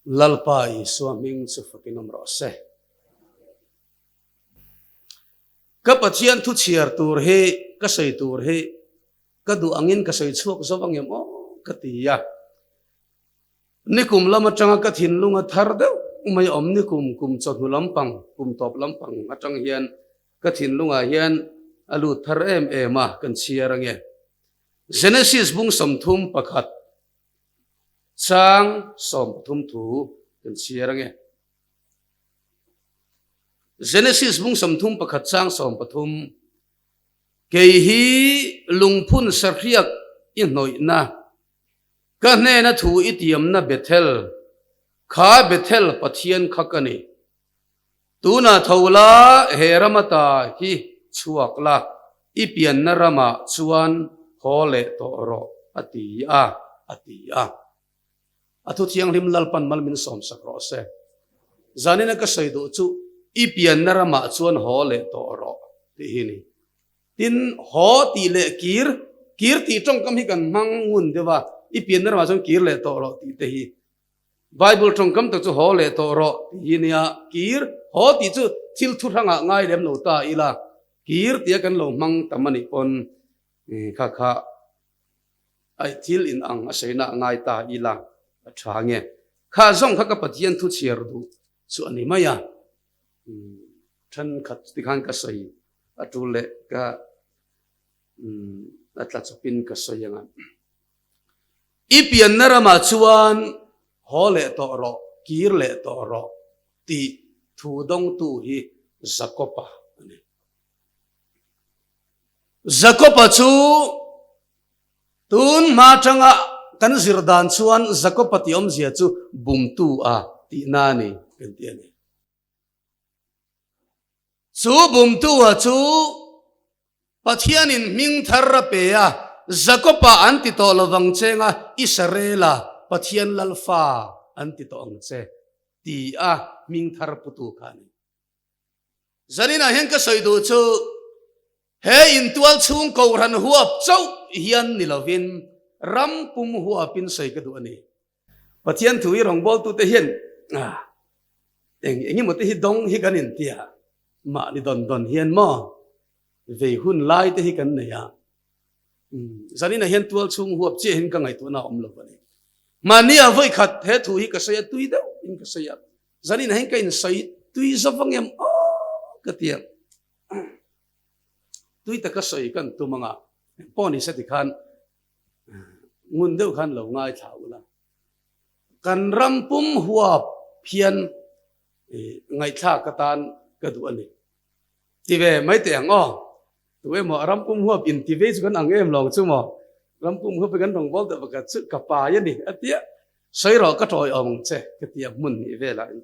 Lalpa Isua hming chu fakin awm rawh se. Ka Pathian thu chhiar tur hi, ka sawi tur hi ka duh angin ka sawi chhuak zo ang em aw ka ti a. Nikum lam atanga ka thinlung a thar deuh mai awm nikum kum chawhnu lampang, kum tawp lampang atang hian ka thinlungah hian a lut thar em em a, kan chhiar ange. Genesis bung 31 chang 13 thu kan chhiar ange. Genesis bung 31 chang 13 Kei hi lungphun sahriak i hnawihna, ka hnena thu i tiamna Bethel, kha Bethel Pathian kha ka ni. Tunah tho la, he ram ata hi chhuak la, i pianna ramah chuan haw leh tawh rawh, a ti a, a ti a. A thu thianghlim Lalpan mal min sawmsak rawh se. Zanina ka sawi duh chu i pianna ramah chuan haw leh tawh rawh tih hi ni. Tin, haw tih leh kir, kir tih tawngkam hi kan hmang ngun deuh a, i pianna ramah chuan kir leh tawh rawh tih te hi. Bible tawngkam tak chu haw leh tawh rawh tih hi nia, kir, haw tih chu thil thu hrangah ngai lem lo ta ila, kir tia kan lo hmang tam a nih pawn kha kha Aih thil in ang a sawi na a ngai ta ila a tha nge. Kha zawng kha ka Pathian thu chhiar duh chu a ni mai a. Thenkhat tikhan ka sawi a tul leh ka a tla chawpin ka sawi ang a. I pianna ramah chuan haw leh tawh rawh, kir leh tawh rawh tih thu dawngtu hi Jakob-a a ni. Jakob-a chu tun hma atanga kan zir dan chuan Jakob-a tih awmzia chu bumtu a tihna a ni kan ti a ni. Chu bumtu a chu Pathianin hming thar a pe a, Jakob-a an ti tawh lovang chenga Israel-a Pathian Lalfa an ti tawh ang che ti a hming thar putu kha a ni. Zaninah hian ka sawi duh chu he intual chhung kohhran huap chauh hian ni lovin ram pum huapin sawi ka duh a ni. Pathian thu hi rawngbawltute hian eng eng emaw te hi dawng hi kan intia mahni dawn dawn hian maw vei hun lai te hi kan nei a. Zaninah hian tual chhung huap chiah hian ka ngaihtuahna a awm lo a ni. Mahni ah vawi khat he thu hi ka sawi a, tui deuh in ka sawi a. Zanin ah hian ka insawi tui zova ngem aw ka ti a. Tui taka sawi kan tum anga pawh ni se tikhan ngun deuh khan lo ngaithla ula. Kan ram pum huap hian ngaihthlak atan ka duh a ni. Ti ve mai teh ang aw. Tu emaw ram pum huap in ti ve chu kan ang em lawng chu maw. Ram pum huap hi kan rawngbâwl deuh pakhat chu ka pai a ni a tia. Sawi rawh ka tawi awm ang che ka ti a hmun nih velah in.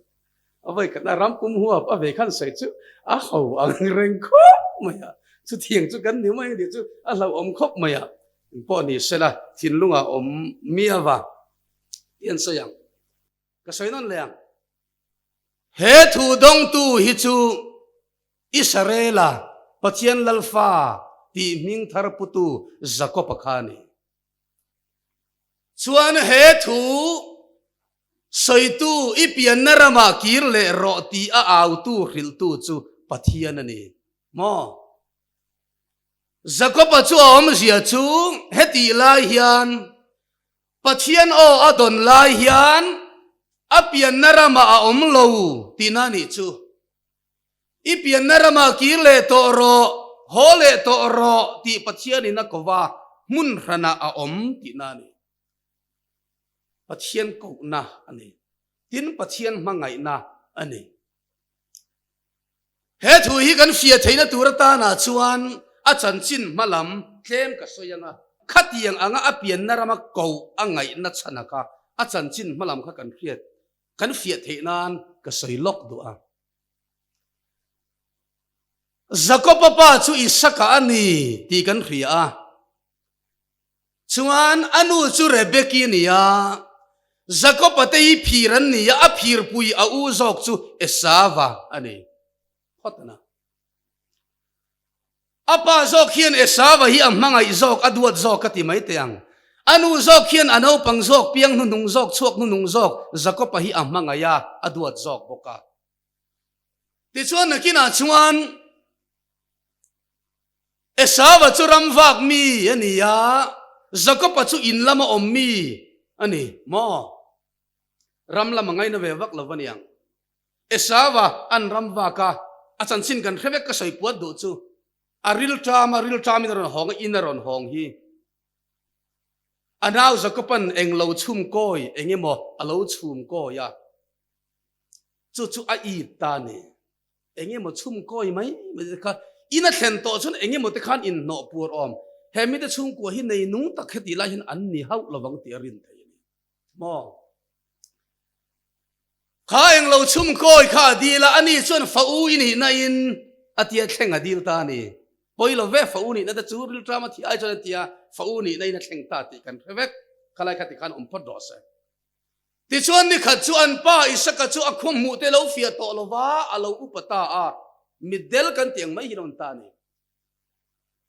A vawi khatna ram pum huap a ve khan sawi chu a ho ang reng khawp mai a. Chutiang chu kan ni mai ang tih chu a hlauhawm khawp mai a. Engpawh ni sela thinlungah awm miava tih an sawi ang. Ka sawi nawn leh ang. He thu dawngtu hi chu Israela Pathian Lalfa tih hming thar putu Jakob-a kha a ni. Chuan he thu sawitu i pianna ramah kir leh rawh tih a autu hrilhtu chu Pathian a ni maw? Jakob-a chu a awmzia chu hetih lai hian Pathian aw a dawn lai hian a pianna ramah a awm lo tihna a nih chu. I pianna ramah kir leh tawh rawh, haw leh tawh rawh tih Pathianin a ko va, hmun hranah a awm tihna a ni. Pathian kohna a ni. Tin, Pathian hmangaihna a ni. He thu hi kan fiah theihna tur atanah chuan a chanchin hma lam tlem ka sawi ang a. Khatiang anga a pianna rama koh a ngaihna chhan kha a chanchin hma lam kha kan hriat kan fiah theih nan ka sawi lawk duh a. Jakob-a pa chu Isaka a ni tih kan hria a. Chuan a nu chu Rebeki a ni a, Jakob-a te hi phir an ni a, a phirpui a u zawk chu Esava a ni. Phawt ana. A pa zawk hian Esava hi a hmangaih zawk, a duat zawk ka ti mai teh ang. A nu zawk hian a naupang zawk piang hnuhnung zawk chhuak hnuhnung zawk Jakob-a hi a hmangaih a, a duat zawk bawk a. Tichuan nakinah chuan Esau-a chu ram vak mi a ni a, Jakob-a chu in lama awm mi a ni maw? Ram lam a ngaina ve vak lo va niang. Esau-a an ram vak a, a chanchin kan hre vek ka sawi puat duh chu a rilṭam a, rilṭamin a rawn hawng a, in a rawn hawng hi. A nau Jakob-a'n eng lo chhum kawi eng emaw a lo chhum kawi a, chu chu a it ta a ni. Eng emaw chhum kawi mai mai te kha in a thlen tawh chuan eng emaw te khan inhnawh puar awm. He mite chhungkua hi nei nung tak hetih lai hian an ni hauh lovang tih a rin thei a ni. Maw? Kha eng lo chhum kawi kha a dil a, ani chuan fa u i nihna in a tia thleng a dil ta a ni. Pawi lo ve, fa u nihna te chu rilṭam a thih ai chuan a tia fa u nihna in a thleng ta tih kan hre vek. Khalai kha tikhan awm phawt rawh se. Tichuan nikhat chu an pa Isaka chu a khua hmuh te lo fiah tawh lo va, a lo upa ta a, mitdel kan tih ang mai hi a rawn ta a ni.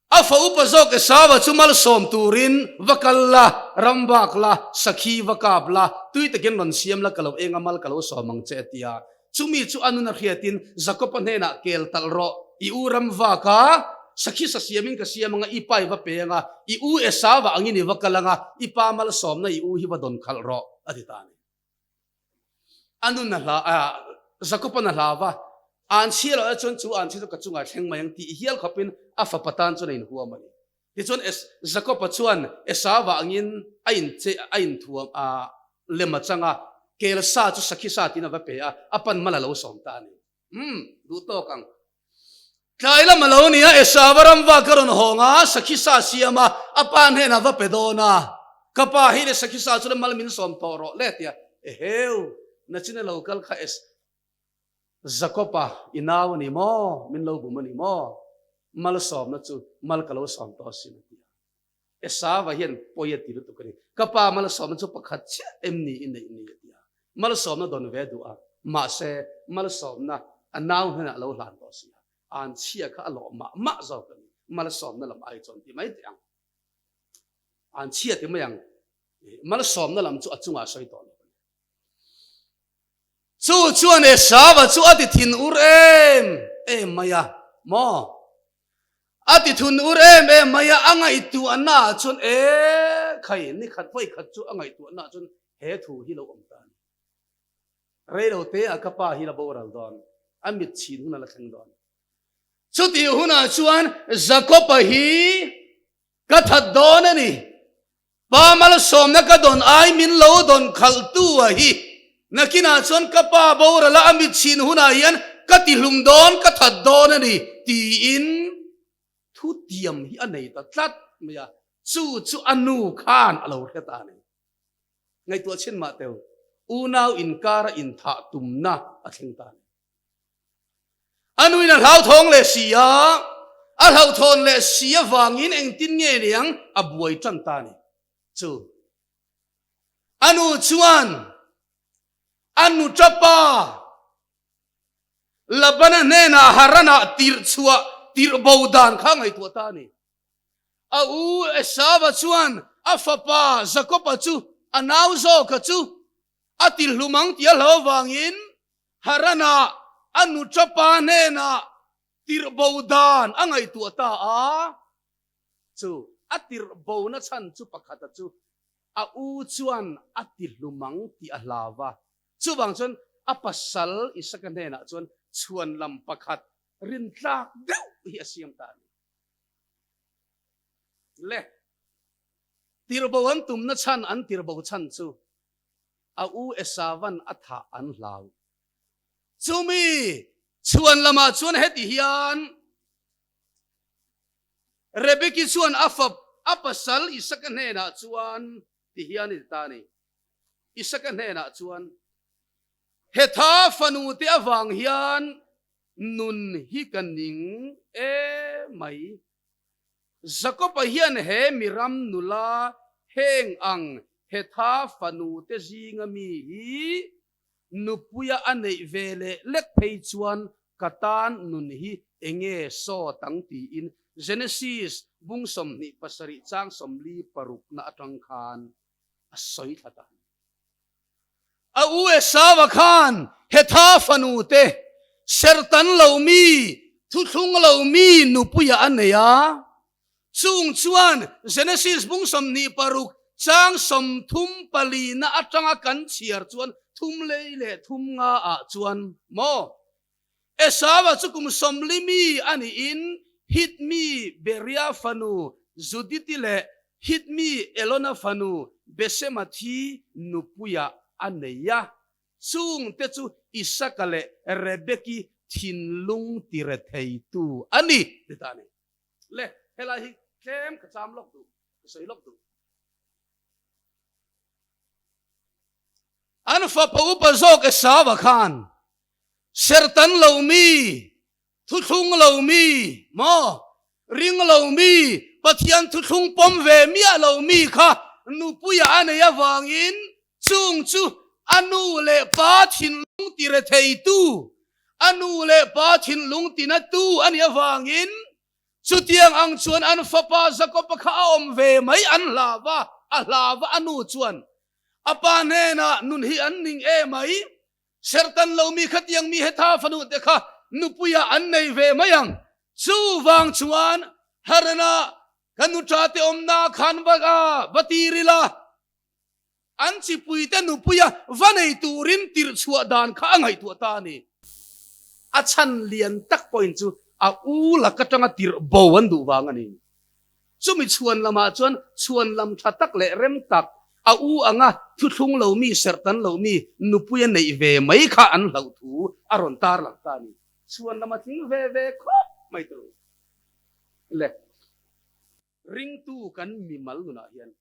A fa upa zawk Esau-a chu malsawm turin va kal la, ram bak la, sakhi va kap la, tui takin rawn siam la, ka lo eng a mal ka lo sawm ang che a ti a. Chumi chu a nun a hriatin Jakob-a hnenah kel talh rawh, i u ram vak a, sakhi sa siamin ka siam anga i pa i va pe anga, i u Esau-a angin i va kal anga, i pa malsawmna i u hi va dawn khalh rawh a ti ta a ni. A nun a hla a, Jakob-a'n a hlau va, An chhia loh chuan chu an chhia chu ka chungah thleng mai ang tih hial khawpin a fapa tan chuan a inhuam a ni. Tichuan Jakob-a chuan Esau-a angin a inche a inthuam a, lem a chang a, kel sa chu sakhi sa tiin a va pe a, a pan mal a lo sawm ta a ni. Umm, duh tawk ang. Tlai lam a lo ni a, Esau-a ram vak a rawn hawng a, sakhi sa siam a, a pa hnenah va pe dawn a. Ka pa hi le sakhi sa chu le mal min sawm tawh rawh le tia, Eheu, nachin a lo kal kha Es Jakob-a i nau a ni maw? Min lo bum a ni maw? Malsawmna chu mal ka lo sawm tawh asin a ti a. Esau-a hian pawi a ti lutuk a ni. Ka pa malsawmna chu pakhat chiah em ni i neih ni a ti a. Malsawmna dawn ve duh a, mahse malsawmna a nau hnenah a lo hlan tawh si a. An chhia kha a lawh mah mah zawk a ni. Malsawmna lam ai chuan ti mai teh ang. An chhia ti mai ang. Malsawmna lam chu a chungah a sawi tawh lo a ni. Chu chuan Esau-a chu a ti thin ur em em mai a, maw? A ti thun ur em em mai a, a ngaihtuahna ah chuan e khai, ni khat vawi khat chu a ngaihtuahna ah chuan he thu hi lo awm ta a ni. Reilo te ah ka pa hi la boral dawn, a mit chhin hun a la thleng dawn. Chutih hunah chuan Jakob-a hi ka that dawn a ni. Pa malsawmna ka dawn ai min lo dawn khalhtu a hi. Nakinah chuan ka pa boral a a mit chhin hunah hian ka tihlum dawn, ka that dawn a ni, tiin thutiam hi a nei ta tlat mai a. Chu chu a nu khan a lo hre ta a ni. Ngaihtuah chhin mah teu, unau inkara inthah tumna a thleng ta a ni. A nuin a hlauthawng leh si a, a hlauhthawn leh si avangin engtin nge niang a buai tan ta a ni. Chu a nu chuan a nu tapa Labana hnenah Haranah tirh chhuah tirh bo dan kha ngaihtuah ta a ni. A u Esava chuan a fapa Jakoba chu a nau zawka chu a tilhlum ang tih a hlau avangin Haranah a nu tapa hnenah tirh bo dan a ngaihtuah ta a, chu a tirh bona chhan chu pakhata chu a u chuan a tihlum ang tih a hlau va. Chuvang chuan a pasal Isaka hnenah chuan chhuan lam pakhat rintlak deuh hi a siam ta a ni. Le, tirh bo an tumna chhan an tirh bo chhan chu A u Esavan a thah an hlau. Chumi chhuan lamah chuan heti hian Rebeki chuan a fap a pasal Isaka hnenah chuan ti hian i ti ta a ni. Isaka hnenah chuan, Hetha fanu te avang hian nun hi ka ning emai. Jakob-a hian he mi ram nula heng ang Hetha fanu te zinga mi hi nupuia a neih ve leh lek phei chuan ka tan nun hi enge sawt ang tiin. Genesis bung 27 chang 46 na atang khan a sawi thla ta. A u Esau-a khan Hetha fanu te sertan lo mi, thuthlung lo mi nupuia a nei a. Chung chuan Genesis bung 26 chang 34 na atanga kan chhiar chuan thum lei leh thum nga ah chuan maw Esau-a chu kum 40 mi a niin Hit mi Beria fanu Judith-i leh Hit mi Elona fanu Besemathi nupuiah a nei a. Chungte chu Isaka leh Rebeki thinlung tire theitu a ni, ti ta a ni. Le, helai hi tlem ka cham lawk duh, ka sawi lawk duh. An fapa upa zawk Esau-a khan sertan lo mi, thuthlung lo mi, maw, ring lo mi, Pathian thuthlung pawm ve miah lo mi kha nupuia a nei avangin chung chu a nu leh pa thinlung tire theitu, a nu leh pa thinlung tinatu a nih avangin Chutiang ang chuan an fapa Jakob-a kha a awm ve mai an hlau a, a hlau a, a nu chuan a pa hnenah, Nun hi an ning e mai, sertan lo mi khatiang mi hetha fanu te kha nupuiah an nei ve mai ang. Chuvang chuan Haran-ah ka nuṭa te awmna khan va va tir ila, An chipuite nupuia va nei turin tirh chhuah dan kha a ngaihtuah ta a ni. A chhan lian tak pawhin chu a u lak atanga tirh bo an duh vang a ni. Chumi chhuan lamah chuan chhuan lam tha tak leh rem tak, a u anga thuthlung lo mi, serhtan lo mi nupuia neih ve mai kha an hlauh thu a rawn tarlang ta a ni. Chhuan lam a tling ve ve khawp mai tur le. Ringtu kan mimal nunah hian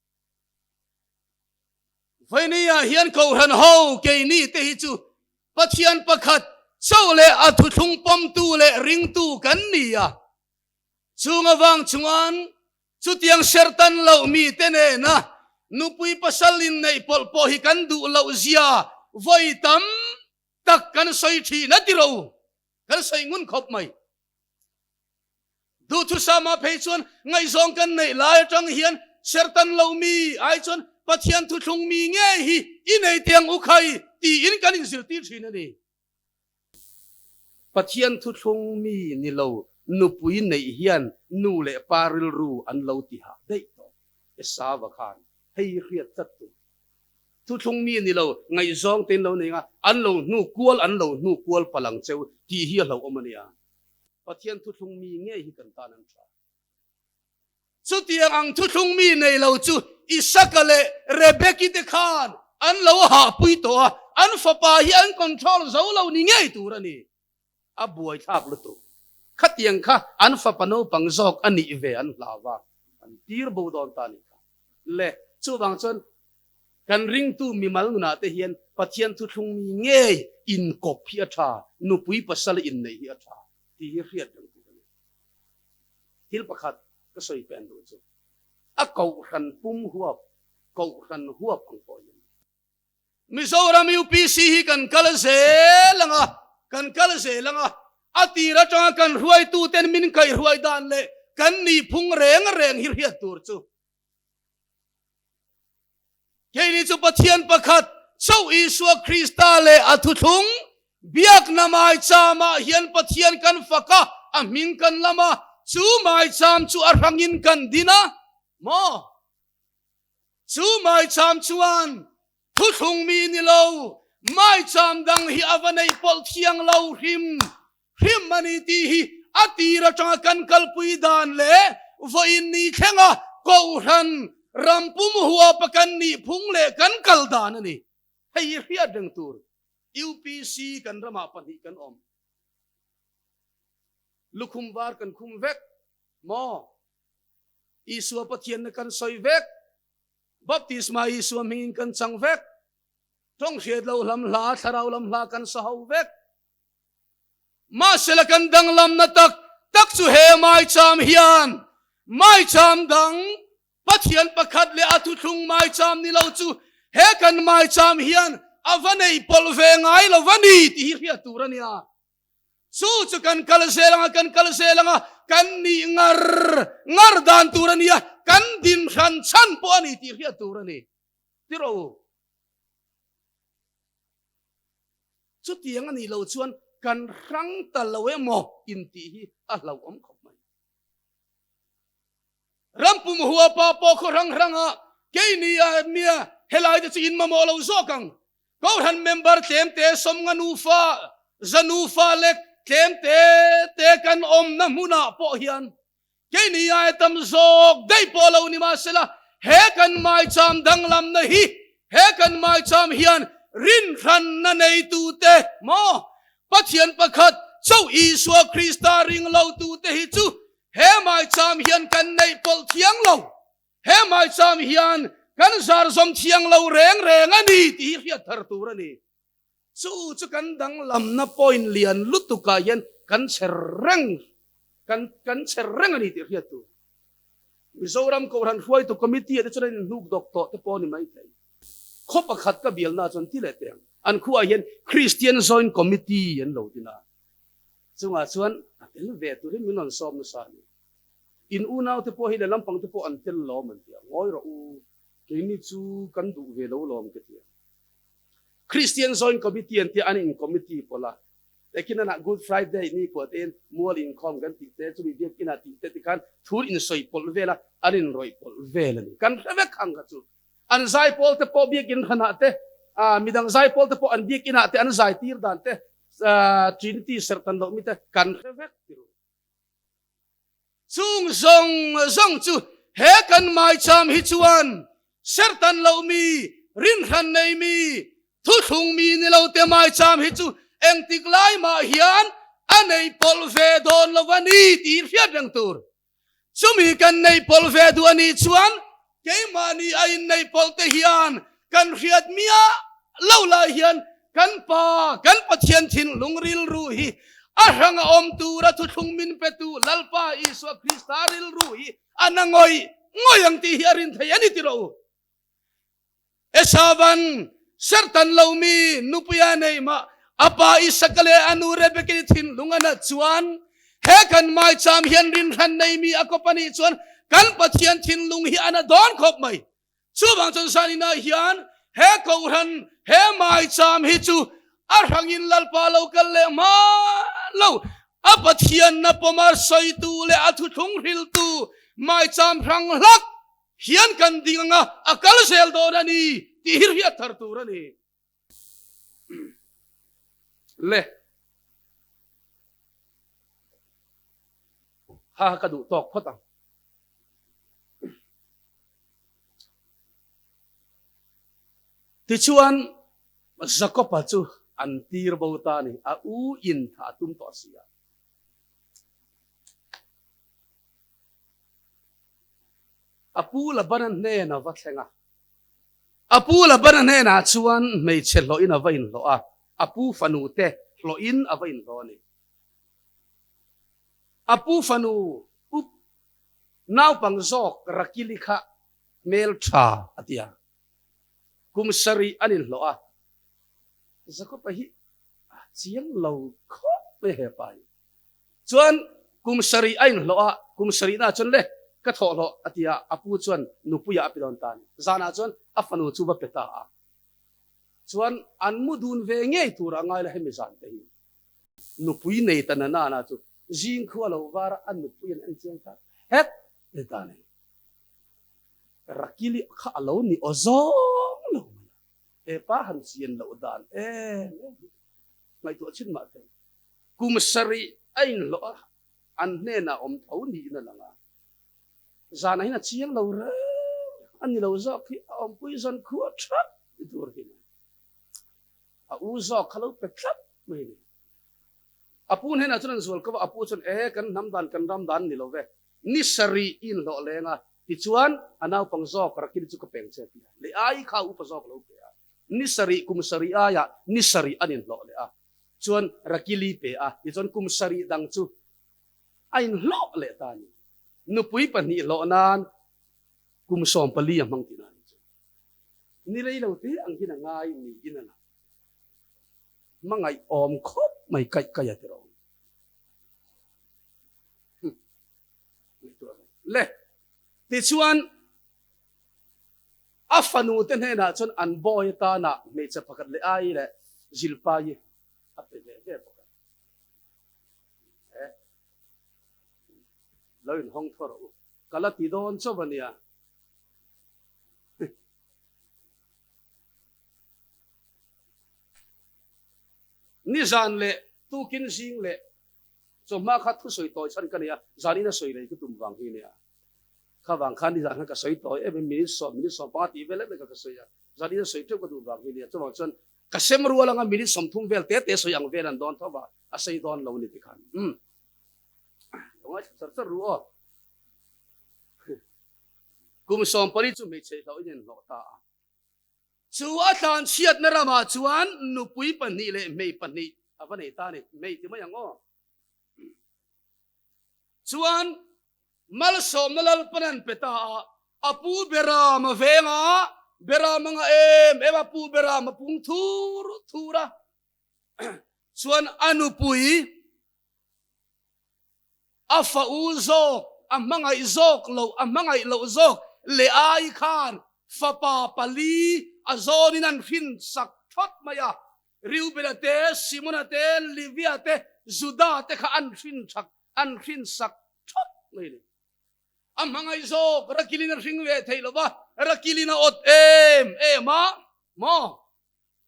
Vawinia hian Kohhran ho keini te hi chu Pathian pakhat chauh leh a thuthlung pawmtu leh ringtu kan ni a. Chung avang chuan chutiang sertan loh mite nena nupui pasal inneih pawlh pawh hi kan duh loh zia vawi tam tak kan sawi thin a ti ro. Kan sawi ngun khawp mai. Duhthusama phei chuan ngaihzawng kan neih lai atang hian sertan lo mi ai chuan Pathian thuthlung mi ngei hi i nei tiang u khai tiin kan inzirtir thin a ni. Pathian thuthlung mi ni lo nupui neih hian nu leh pa rilru an lo ti hah daih tawh. Esauva khan hei hriat tlat tur. Thuthlung mi ni lo ngaihzawng te in lo nei nga an lo hnu kual an lo hnu kual palang cheu tih hi a hlauhawm a nia. Pathian thuthlung mi ngei hi kan tan an tha. Chutiang ang thuthlung mi nei lo chu Isaka leh Rebeki te khan an lo hahpui tawh a, an fapa hi an control zo lo ni ngei tur a ni. A buaithlak lutuk. Khatiang kha an fapa naupang zawk a nih ve an hlau a, an tir bo dawn ta a nih kha. Le, chuvang chuan Kan ringtu mimal nunah te hian Pathian thuthlung mi ngei inkawp hi a tha, nupui pasal inneih hi a tha tih hi hriat reng tur a ni. Thil pakhat ka sawi pen duh chu a kohhran pum huap, kohhran huap ang pawh hi a ni. Mizoram UPC hi kan kal zel ang a, kan kal zel ang a, a tir atanga kan hruaituten min kaihhruai dan leh kan nihphung reng reng hi hriat tur chu Keini chu Pathian pakhat chauh Isua Krista leh a thuthlung biakna maicham-ah hian Pathian kan fak a, a hming kan lam a, chu maicham chu a hrangin kan din a maw? Chu maicham chuan thuthlung mi ni lo, maicham dang hi a va neih pawlh thiang lo hrim hrim a ni tih hi a tir atanga kan kalpui dan leh vawiin ni thlenga Kohhran ram pum huapa kan nih phung leh kan kal dan a ni. Hei hi hriat reng tur UPC kan ramah pahnih kan awm. Lukhum var kan khum vek maw? Isua Pathianna kan sawi vek. Baptisma Isua hmingin kan chang vek. Tawng hriat loh lam hla, thlarau lam hla kan sa ho vek. Mahsela kan danglamna tak tak chu he maicham hian maicham dang Pathian pakhat leh a thuthlung maicham ni lo chu he kan maicham hian a va nei pawlh ve ngai lo va ni tih hi hriat tur a nia. Chu chu kan kal zel anga kan kal zel anga. kan nih ngar ngar dan tur a ni a, kan din hran chhan pawh a ni tih hriat tur a ni. Ti rawh u. Chutiang a nih loh chuan kan hrang ta lo emaw intih hi a hlauhawm khawp mai. Rampum huapa pawh khaw hrang hranga keini a mia helai te chu in mamawh lo zawk ang. Kohhran member tlem te sawmnga nufa, za nufa lek tlem te te kan awmna hmunah pawh hian keini aia tam zawk daih pawh lo ni mahsela he kan maicham danglamna hi he kan maicham hian rinhranna neitute maw Pathian pakhat chauh Isua Krista ring lotute hi chu He maicham hian kan neih pawlh thiang lo, he maicham hian kan zar zawm thiang lo reng reng a ni tih hi hriat thar tur a ni. Chu chu kan danglamna point lian lutukah hian kan chher reng, kan kan chher reng a ni tih hriat tur. Mizoram Kohhran hruaitu Committee ah te chuan an inhnuk dawk tawh te pawh a ni maithei. Khaw pakhat ka bialna chuan ti leh teh ang. An khuaah hian Christian Joint Committee an lo din a. Chungah chuan a tel ve turin min rawn sawm nasa a ni. In unaute pawh hi lehlam pangte pawh an tel lawm an ti a, ngawi rawh u, keini chu kan duh ve lo lawm ka ti a. Christian Joint Committee an tia an in committee pawlh a, lekin anah Good Friday ni kuah tein mual inkhawm kan tih te, chumi biakinah tih te tikhan thur insawi pawlh vel a, an inrawih pawlh vel a ni. Kan hre vek ang kha chu. An zaipawl te pawh biakin hranah te, midang zaipawl te pawh an biakinah te an zaitir dan te, Trinity serh tan loh mi te kan hre vek ti ru. Chung zawng zawng chu he kan maicham hi chuan serh tan loh mi, rinhran nei mi, thuthlung mi ni lo te maicham hi chu engtik lai mah hian a nei pawlh ve dawn lo a ni tih hriat reng tur. Chumi kan neih pawlh ve duh a nih chuan keimahni a inneih pawlh te hian kan hriat miah lo lai hian kan Pa, kan Pathian thinlung rilru hi a hrang a awm tura thuthlung min petu Lalpa Isua Krista rilru hi a na ngawih ngawih ang tih hi a rin thei a ni ti rawh u. Esavan serhtan lomi nupui a neih mah a pa Isaka leh a nu Rebeki thinlung a nat chuan he kan maicham hian rinhran neimi a kawp a nih chuan kan Pathian thinlung hi a na dawn khawp mai. Chuvang chuan zaninah hian he kohhran he maicham hi chu a hrangin Lalpa lo kal leh hma lo a Pathianna pawma sawitu leh a thuthlung hriltu maicham hrang hlak Hian kan ding anga a kal zel dawn a ni tih hi hriat thar tur a ni. Le. Ha ka duh tawk phawt ang. Tichuan Jakob-a chu an tir bo ta a ni, a u in thah a tum tawh si a. A pu Labana hnen a va thleng a. A pu Labana hnenah chuan hmeichhe hlawhin a va inhlawh a, a pu fanu te hlawhin a va inhlawh a ni. A pu fanu up naupang zawk Rakili kha hmel tha a ti a, kum sarih an inhlawh a. Jakob-a hi a chiang lo khawp mai he pa hi. Chuan kum sarih a inhlawh a, kum sarihna chuan le ka thawhhlawh a ti a, a pu chuan nupuiah a pe dawn ta a ni. Zanah chuan a fanu chu va pe ta a. Chuan an mu dun ve ngei tur a ngai la hemi zan te hi. Nupui nei ta na nana chu zing khua lo var a, a nupui an en chiang ta het ti ta a ni. Rakili kha a lo ni aw zawng lo mai a, he pa han chian loh dan em em hi ngaihtuah chin mah thei. Kum sarih a inhlawh a, an hnenah awm tho niin a lang a. Zanah hian a chiang lo reng a ni lo zawk hi a awmpui zawn khuah that ni tur hi a ni. A u zawk kha lo pe tlat mai a ni. A pu hnenah chuan an zual ko a, a pu chuan e kan hnam dan kan ram dan ni lo ve, ni sarih i inhlawh leng a, tichuan a naupang zawk Rakili chu ka peng che a ti a, leh ai kha a upa zawk a lo pe a, ni sarih kum sarih aiah ni sarih an inhlawh leh a. Chuan Rakili pe a, tichuan kum sarih dang chu a inhlawh leh ta a ni. Nupui pahnih hlawh nan kum 14 a hmang tihna a ni chu. Ni rei lo te ang hian a ngai niin a lang. Hmangaih awm khawp mai kaih kaih a ti rawh. Le, tichuan a fanu te hnenah chuan an bawi atana hmeichhe pakhat leh ai leh Zilpai a pe ve ve bawk a. Eh, lo inhawng thaw rawh u, ka la ti dawn chauh a nia. Nizan leh tukin zing leh chawhma kha thusawi tawi chhan ka nei a, zanin a sawi lei ka tum vang hi a nia. Kha vang khan nizan khan ka sawi tawi em em, minute sawm, minute 15 tih vel em em kha ka sawi a, zanin a sawi teuh ka duh vang hi a nia. Chuvang chuan ka sem rual anga minute 30 vel te te sawi ang vel an dawn tho va, a sei dawn lo a ni tikhan. Umm. Ka ngaithla char char ru aw. Kum 14 chu hmeichhe hlauhin a inhlawh ta a. Chu a tlanchhiatna ramah chuan nupui pahnih leh hmei pahnih a va nei ta a ni. Hmei ti mai ang aw. Chuan malsawmna Lalpan an pe ta a, a pu Beram a veng a, Beram a ngah em em a, pu Beram a pung thur thur a. Chuan a nupui A fa u zawk, a hmangaih zawk loh, a hmangaih loh zawk leh ai khan fapa pali a zawnin an hrin sak thawt mai a. Reubena te, Simona te, Levia te, Juda te kha an hrin thak, an hrin sak thawt mai a ni. A hmangaih zawk Rakilin a hring ve thei lo va, Rakilin a awt em em a maw?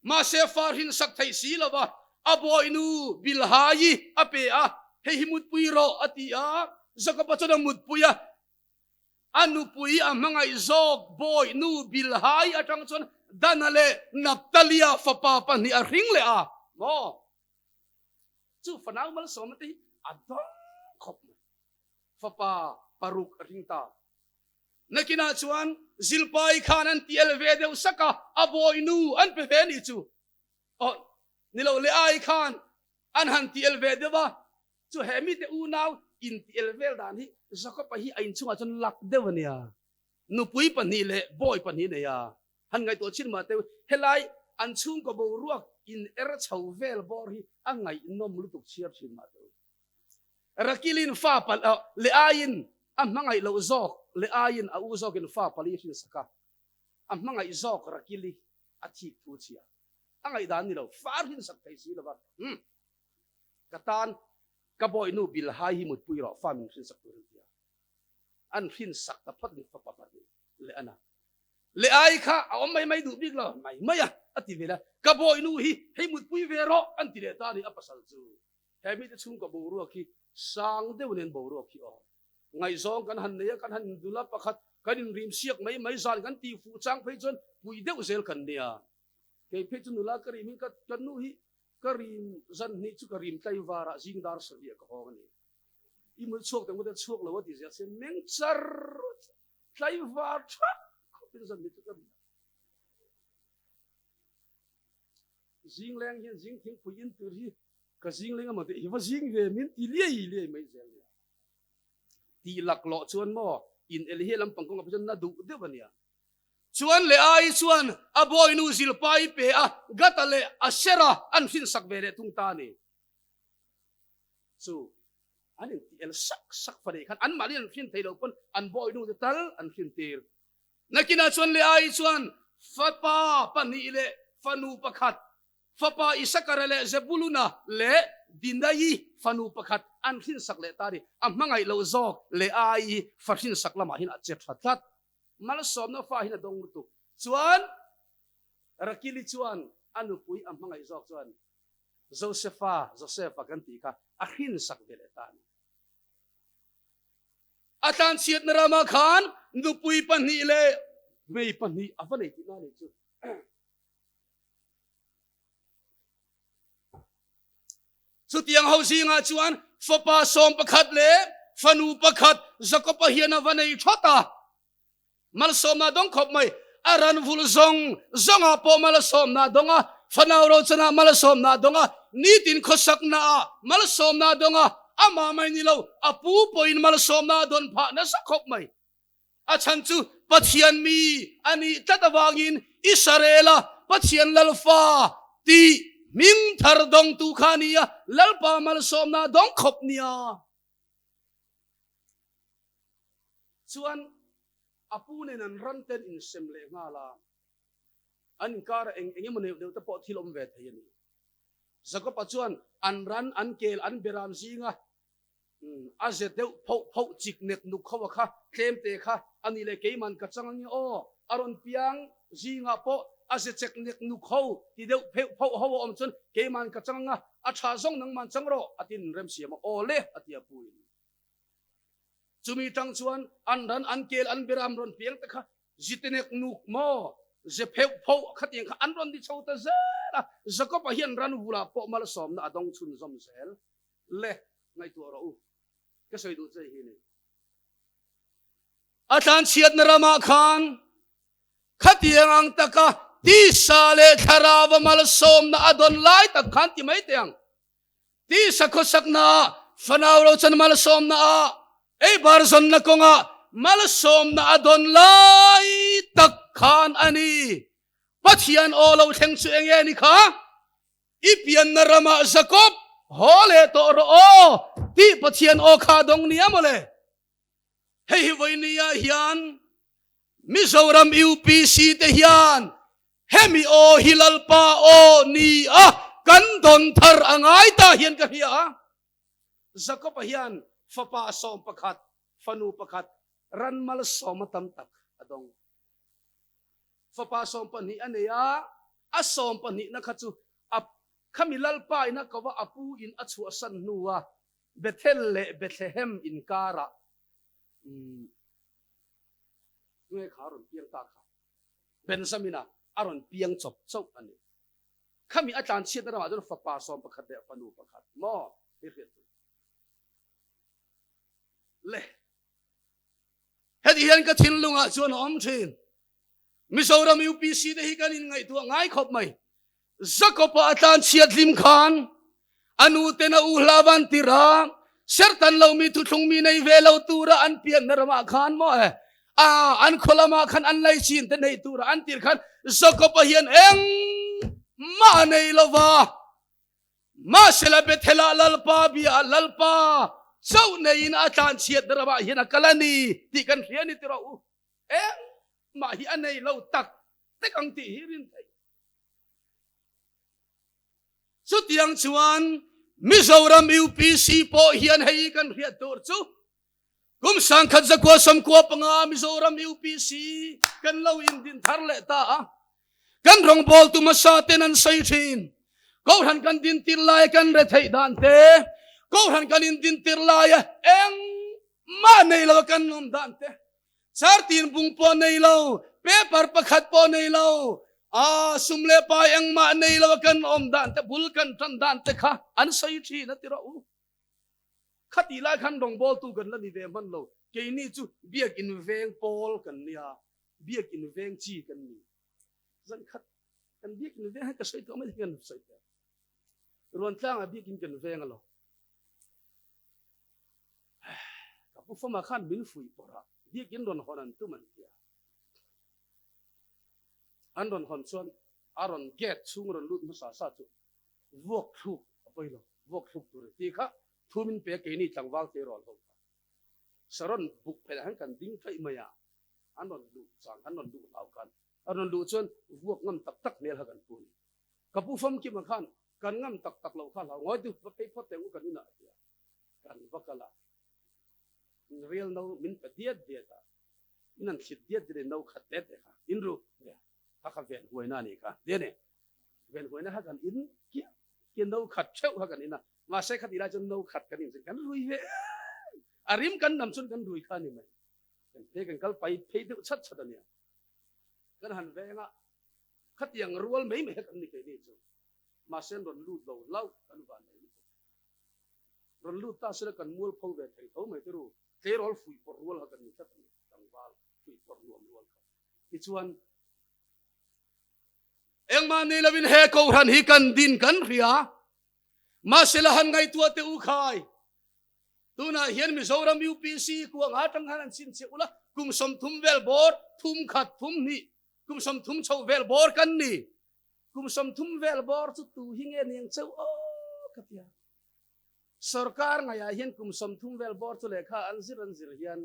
Mahse fa hrinsak theih si lo va, a bawihnu Bilhai a pe a, Hei hi mutpui rawh, a ti a. Jakob-a chuan a mutpui a, a nupui a hmangaih zawk bawihnu Bilhai atang chuan Dana leh Naptalia fapa pahnih a hring leh a. Maw? Chu fanau malsawmna te hi a dawng khawp mai. Fapa paruk a hring ta. Nakinah chuan Zilpai khan an ti el ve deuh sak a, a bawihnu an pe ve nih chu. Aw, ni lo leh ai khan an han ti el ve deuh a, chu he mite unau in ti el vel dan hi Jakob-a hi a inchungah chuan lak deuh a nia. Nupui pahnih leh bawi pahnih nei a, han ngaihtuah chin mah teu, helai an chhungkaw boruak in er chho vel bawr hi a ngaihnawm lutuk chhiar thin mah teu. Rakilin fa pal leh aiin a hmangaih loh zawk leh aiin a u zawkin fa pali hrinsak a, a hmangaih zawk Rakili a thik thu chhia. A ngaihdan ni lo, fa hrinsak thei si lova, Umm, ka tan ka bawihnu Bilhai hi mutpui rawh, fa min hrinsak tur an ti a. An hrinsak ta phawt ni fapa pahnih leh ana. Leh ai kha a awm mai mai duh bik lo, mai mai a, a ti vel a, ka bawihnu hi hei mutpui ve rawh an ti leh ta a ni a pasal chu. He mite chhungkaw boruak hi sang deuh nen boruak hi aw. Ngaihzawng kan han nei a, kan han indul a, pakhat kan inrim siak mai mai zan kan tih fuh chang phei chuan pui deuh zel kan nia. Kei phei chu nula ka rim hi ka ka nu hi ka rim zan hnih chu ka rim tlaivar ah zing dar sarih ah ka hawng a ni. I mut chhuak teh ngawt a chhuak lo a ti zel se meng char tlaivar thak khawpin zan hnih chu ka rim. Zing leng hian zing thingpui in tur hi ka zing leng emaw tih hi va zing ve min ti liai liai mai zel nia. Tih laklawh chuan maw in el hi lampang kawngah pawh chuan na duh deuh a nia. Chuan leh ai chuan a bawinu Zilpai pe a, Gata leh Asera an hrinsak ve leh thung ta a ni. Chu an in ti el sak sak fa nei khan anmahni an hrin thei lo pawn an bawinu te tal an hrin tir. Nakinah chuan Leai chuan fapa pahnih leh fanu pakhat, fapa Isakara leh Zebuluna leh Dinai fanu pakhat an hrinsak leh ta a ni. A hmangaih loh zawk Leai fa hrinsak lamah hian a che tha tlat. Malsawmna fa hian a dawng lutuk. Chuan Rakili chuan a nupui a hmangaih zawk chuan Josefa, Joseph-a kan tih kha a hrinsak ve leh ta a ni. A tlanchhiatna ramah khan nupui pahnih leh hmei pahnih a va nei tihna a nih chu. Chutiang ho zingah chuan fapa sawm pakhat leh fanu pakhat Jakob-a hian a va nei thawt a. Malsawmna dawng khawp mai. A ran vulh zawng zawngah pawh malsawmna dawng a, fanau rochanah malsawmna dawng a, nitin khawsaknaah malsawmna dawng a, amah mai ni lo, a pu pawhin malsawmna a dawn phah nasa khawp mai. A chhan chu Pathian mi a nih tlat avangin Israela Pathian Lalfa tih hming thar dawngtu kha a ni a, Lalpa malsawmna dawng khawp nia. Chuan a pu nen an ran ten insem leh nghal a, an inkarah eng eng emaw neuh neuh te pawh thil awm ve thei a ni. Jakob-a chuan an ran, an kel, an beram zinga a ze deuh phoh phoh chik nek nuk ho a kha tlem te kha a ni leh keiman ka chang ange aw, a rawn piang zingah pawh a ze chek nek nuk ho ti deuh pheuh phoh ho a awm chuan keiman ka chang anga a tha zawng nangman chang rawh a tin remsiam a aw le a ti a puin. Chumi tang chuan an ran an kel an beram rawn piang te kha zitenek nuk maw ze pheuh phoh khatiang kha an rawn ni chho ta zel a, Jakob-a hian ran vulah pawh malsawmna a dawng chhunzawm zel le ngaihtuah rawh u ka sawi duh che hi ni. A tlanchhiatna ramah khan khatiang ang taka tisa leh thlarauva malsawmna a dawn lai tak khan ti mai teh ang. Tisa khawsakna ah, fanau lo chan malsawmna ah, eibar zawnna kawngah malsawmna a dawn lai tak khan a ni. Pathian aw lo thleng chu eng nge ni kha? I pianna ramah Jakob haw leh tawh rawh aw tih Pathian aw kha a dawng nia mawle. Hei hi vawinia hian Mizoram UPC te hian hemi aw hi Lalpa aw ni a kan dawn thar a ngai ta hian ka hria a. Jakob-a hian fapa 11, fanu pakhat, ran malsawma tam tak a dawng. Fapa 12 a nei a, a sawmpahnihna kha chu a khami Lalpa in a ko a, a pu in a chhuahsan hnu a Bethel leh Bethlehem inkarah tunge kha a rawn piang ta kha? Benjamina a rawn piang chawp chauh a ni. Khami a tlanchhiatna ramah chuan fapa 11 leh fanu pakhat maw hi hriat tur le. Heti hian ka thinlungah chuan a awm thin. Mizoram UPC te hi kan inngaihtuah ngai khawp mai. Jakob-a a tlanchhiat hlim khan a nu ten a u hlavan tir a, sertan lo mi thuthlung mi nei ve lo tura an pianna ramah khan maw e, a an khaw lamah khan an laichin te nei tura an tir khan Jakob-a hian engmah a nei lo va. Mahsela Bethel-ah Lalpa bia Lalpa chauh neiin a tlanchhiatna ramah hian a kal a ni tih kan hria a ni tiraw u. Engmah hi a nei lo tak tak ang tih hi rin theih. Chutiang chuan Mizoram UPC pawh hian hei kan hriat tur chu kum 1995 Mizoram UPC kan lo indin thar leh ta a. Kan rawngbawltu hmasa ten an sawi thin. Kohhran kan din tir laia kan retheih dan te, Kohhran kan indin tir laia engmah nei lo kan awm dan te, Chartin bung pawh nei lo, paper pakhat pawh nei lo, a sum leh pai engmah nei lo a kan awm dan te, bul kan tan dan te kha an sawi thin a ti rawh u. Khatih lai khan rawngbawltu kan la ni ve hman lo, keini chu biakin veng pawl kan nia, biakin veng chi kan ni. Zan khat kan biakin veng hi ka sawi tawh mai hian sawi teh. Ruantlangah biakin kan veng alo. Ka pu fama khan min fuih pawrh a, biakin rawn hawn an tum an ti a. An rawn hawn chuan a rawn gate chhung rawn lut hmasa sa chu vuak thluk a pawi lo, vuak thluk tur a ti kha thu min pe a keini tlangval tleirawl ho kha. Saron buk phelh ah hian kan ding tlaih mai a, an rawn luh chang an rawn luh hlau khan a rawn luh chuan vuak ngam tak tak hmel kha kan pu a ni. Ka pu famkima khan kan ngam tak tak loh kha hlau ngawi tu va phei phawt teh u kan inah a ti a, kan va kal a, rial no min pe diat diat a, min han thlit diat diat in no khat te te kha in ru kha kha ven huaina a nih kha ti a ni. Ven huaina kha kan in kiah kiah no khat theuh kha kan in a, mahse khatih lai chuan no khat kan in chuan kan rui ve em, a rim kan nam chuan kan rui kha a ni mai, kan phei kan kal pai phei deuh chat chat a nia, kan han veng a. Khatiang rual mai mai kan ni keini chu. Mahse an rawn lut lo hlauh kan van nei lutuk. Rawn lut ta sela kan mual pho ve thei tho mai te ru. Tleirawl fuih pawrh rual kha kan ni tlat a ni. Tlangval fuih pawrh nuam rual kha. Tichuan engmah nei lovin he Kohhran hi kan din kan hria. Mahse la han ngaihtuah teh u khai. Tunah hian Mizoram UPC kuang atang khan an chhinchhiah ula kum 30 vel bawr thum khat thum hnih Kum 30 chho vel bawr kan ni. Kum 30 vel bawr chu tu hi nge niang cheu aw ka tia. Sorkar ngaiah hian kum 30 vel bawr chu lehkha an zir an zir hian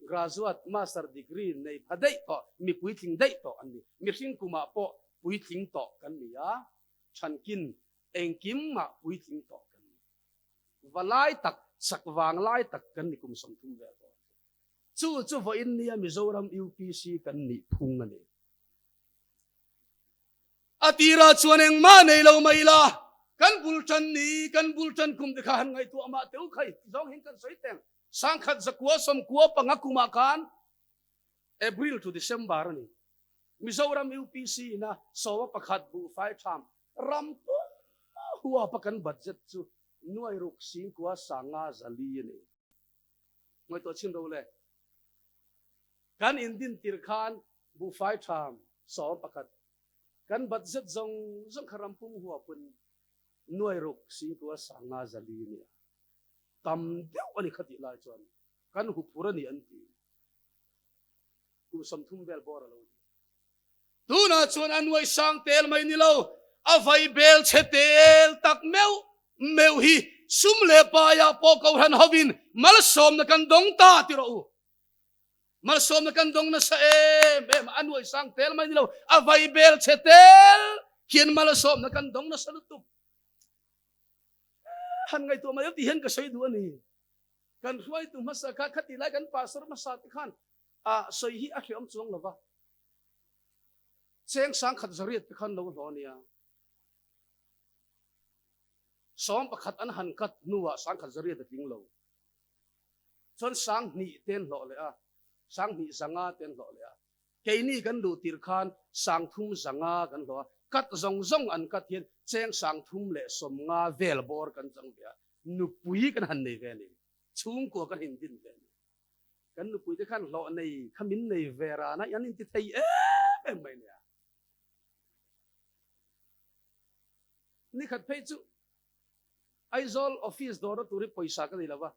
Graduate, Master degree nei pha daih tawh, mi puitling daih tawh an ni. Mihring kumah pawh puitling tawh kan ni a, thankin engkim mah puitling tawh kan ni. Va lai tak, sak vang lai tak kan ni kum 30 vel tawh. Chu chu vawiin nia Mizoram UPC kan nih phung a ni. A tirah chuan engmah nei lo mai ila, kan bul tan ni, kan bul tan kum te kha han ngaihtuah mah teh u khai ti zawng hian kan sawi teng. 1995 kumah khan April to December a ni. Mizoram UPC ina sawma pakhat buhfai tham ram pum huapa kan budget chu nuai ruk singkua sanga zali a ni. Ngaihtuah chhin ro le. Kan indin tir khan buhfai tham 11 kan budget zawng zawng kha ram pum huapin nuai ruk singkua sanga zali a ni a. Tam deuh a ni kha tih lai chuan kan huphur a ni an ti. Kum 30 vel bawr a lo ni. Tunah chuan a nuai sang tel mai ni lo, a vai bel chhe tel tak meuh meuh hi sum leh paiah pawh kohhran hovin malsawmna kan dawng ta ti rawh u. Malsawmna kan dawng nasa em em a nuai sang tel mai ni lo, a vai bel chhe tel hian malsawmna kan dawng nasa lutuk. Han ngaihtuah mai ti hian ka sawi duh a ni. Kan hruaitu hmasa kha khati lai kan pastor hmasa te khan a sawi hi a hreawm chuang lova. Cheng 10,100 te khan lo hlawh a nia. 11 an han cut hnuah 10,100 a tling lo. Chuan 2000 te an hlawh leh a, 2500 te an hlawh leh a. Keini kan duh tirh khan 3500 kan hlawh a, cut zawng zawng an cut hian cheng 350 vel bawr kan chang ve a, nupui kan han nei ve a ni, chhungkua kan indin ve a ni. Kan nupui te khan hlawh nei kha min nei ve ran a, an inti thei em em mai nia. Nikhat phei chu Aizawl office dawrna tur hi pawisa ka nei lo va,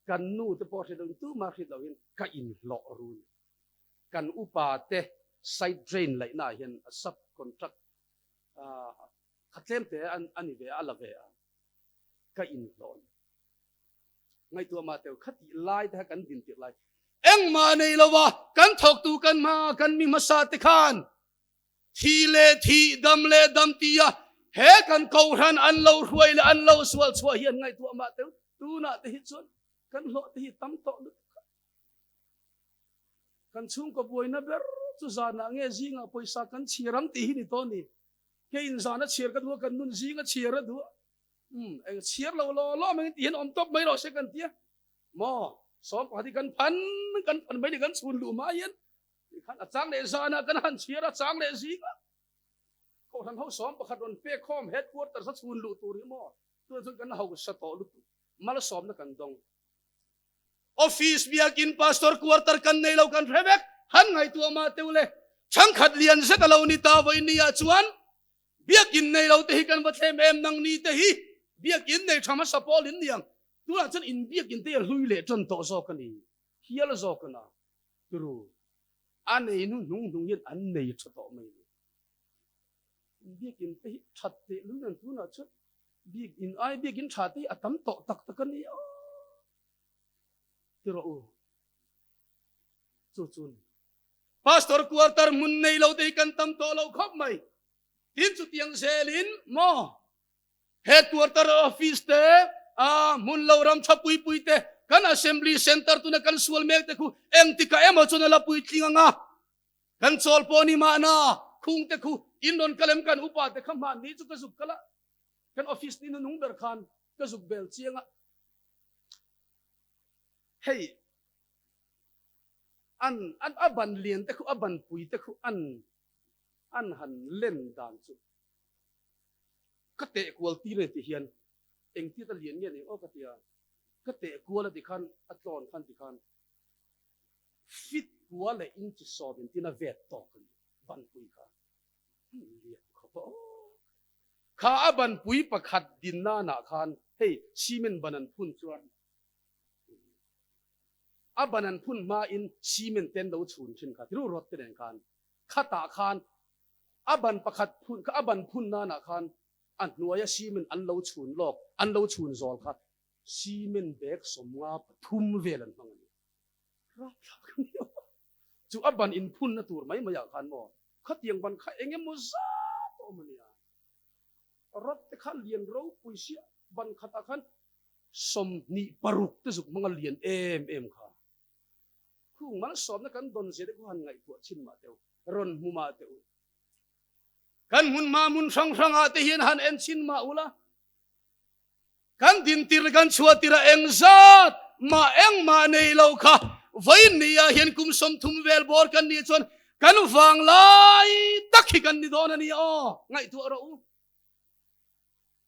kan nu te pawh hriat lohin tumah hriat lohin ka inhlawh run. Kan upa te side drain laihna ah hian a sub contract kha tlem te a ni ve a, a la ve a, ka inhlawh a ni. Ngaihtuah mah teu kha tih lai te kha kan din tirh lai engmah nei lo va kan thawktu kan hma kan mi hmasa te khan thi leh thi dam leh dam tia he kan kohhran an lo hruai leh an lo sual chhuah hian ngaihtuah mah teu tunah te hi chuan kan hlawh te hi tam tawh lutuk a. Kan chhungkaw buaina ber chu zanah nge zingah pawisa kan chhiar ang tih hi ni tawh ni. Keiin zana chhiar ka duh a, kan nun zinga chhiar a duh a. Umm, eng chhiar lo law law mai ti hian awm tawp mai rawh se kan tia. Maw, 11 hi kan phan, kan phan mai ni kan chhun luh hma hian tikhan a chang leh zanah kan han chhiar a, chang leh zingah Kohhran ho 11 rawn pek khawm headquarters a chhun luh tur hi maw, tunah chuan kan hausa tawh lutuk, malsawmna kan dawng. Office biakin pastor quarter kan nei lo kan hre vek, han ngaihtuah mah teuh le. Chhangkhat lian zet a lo ni ta vawiin ah chuan Biakinn nei lo te hi kan va thlem em nang ni te hi biakinn nei tha hmasa pawl in niang tunah chuan in biakinn te hi a hlui leh tan tawh zawk a ni hial zawk a na turu a nei hnu hnung hnung hian an nei tha tawh mai ni in biakinn te hi that teh lul nen tunah chuan biakinn ai biakinn tha te hi a tam tawh tak tak a ni a ti rawh u chu chu ni. Pastor quarter hmun nei lo te hi kan tam tawh lo khawp mai. Tin chutiang zelin maw headquarter office te a hmun lo ram tha pui pui te kan assembly center tuna kan sual mek te khu engtika emaw chuan a la puitling anga kan chawl pawh ni mahna khung te khu in rawn kalem kan upa te kha hmanni chu ka zuk kala kan office ni nung ber khan ka zuk bel chianga hei An an a ban lian te khu a ban pui te khu an an han len dan chu ka teh kual tir e ti hian engtia ta lian nge ni aw ka tia ka teh kual a ti khan a tlawn khan ti khan fit kua leh inchi sawm in tin a vet tawk a ni ban pui kha lian khawp a aw kha a ban pui pakhat din nanah khan hei cement ban an phun chuan A ban an phun hmain cement te an lo chhun thin kha tiru rod te nen khan khatah khan a ban pakhat phun kha a ban phun nanah khan a hnuaia cement an lo chhun lawk an lo chhun zawl kha cement bag 53 vel an hmang a ni. Rapthlak a ni a. Chu a ban inphunna tur mai maiah khan maw khatiang ban kha eng emaw zat a awm a nia. Rod te kha lian ropui sia ban khatah khan 26 te zuk hmanga lian em em kha. Khung malsawmna kan dawn zia te khu han ngaihtuah chhin mah teh u, rawn hmu mah teh u. Kan hmun hma hmun hrang hrangah te hian han en chhin mah ula, Kan dintir leh kan chhuahtir a eng zat mah engmah nei lo kha vawiin ni ah hian kum 30 vel bawr kan nih chuan kan vang lai tak hi kan ni dawn a ni aw, ngaihtuah rawh u.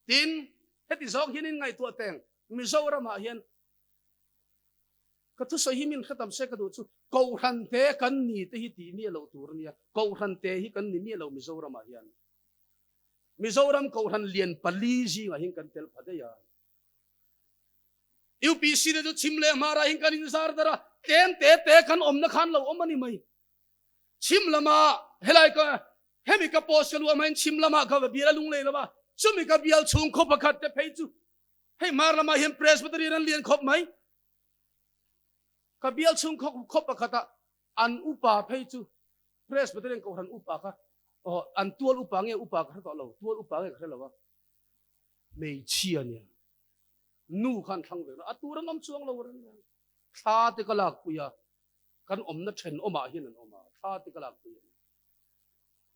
Tin, heti zawk hian in ngaihtuah teng, Mizoram ah hian ka thusawi hi min hretam se ka duh chu Kohhran te kan ni te hi tih miah loh tur a nia, Kohhran te hi kan ni miah lo Mizoram ah hian. Mizoram Kohhran lian pali zingah hian kan tel pha daih a. UPC te chu chhim leh hmarah hian kan inzar dar a, tlem te te kan awmna khan lo awm a ni mai. Chhim lama helai ka hemi ka post ka luah hmain chhim lamah ka va bial a lunglei lo va, chumi ka bial chhung khaw pakhat te phei chu hei hmar lamah hian Presbyterian an lian khawp mai. Ka bial chhung khaw pakhatah an upa phei chu Presbyterian Kohhran upa kha aw an tual upa nge upa ka hre tawh lo, tual upa nge ka hre lo a, hmeichhia nia nu kha an thlang ve a, a tur an awm chuang lo reng reng. Thla te ka lakpui a, kan awmna thenawmah hian an awm a, thla te ka lakpui a ni.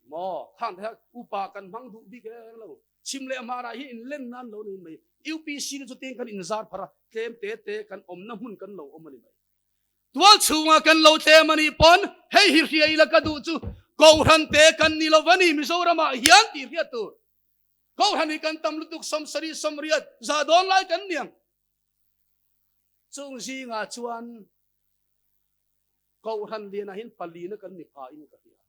Maw khang te kha upa kan hmang duh bik reng lo, chhim leh hmarah hian inlen nan lo ni mai. UPC te chu tin kan inzar phar a, tlem te te kan awmna hmun kan lo awm a ni mai. Tual chhunga kan lo tlem a nih pawn hei hi hria ila ka duh chu Kohhran te kan ni lo va ni Mizoramah hian tih hriat tur. Kohhran hi kan tam lutuk 70 80 za dawn lai kan niang. Chung zingah chuan Kohhran lianah hian palina kan ni pha in ka hria.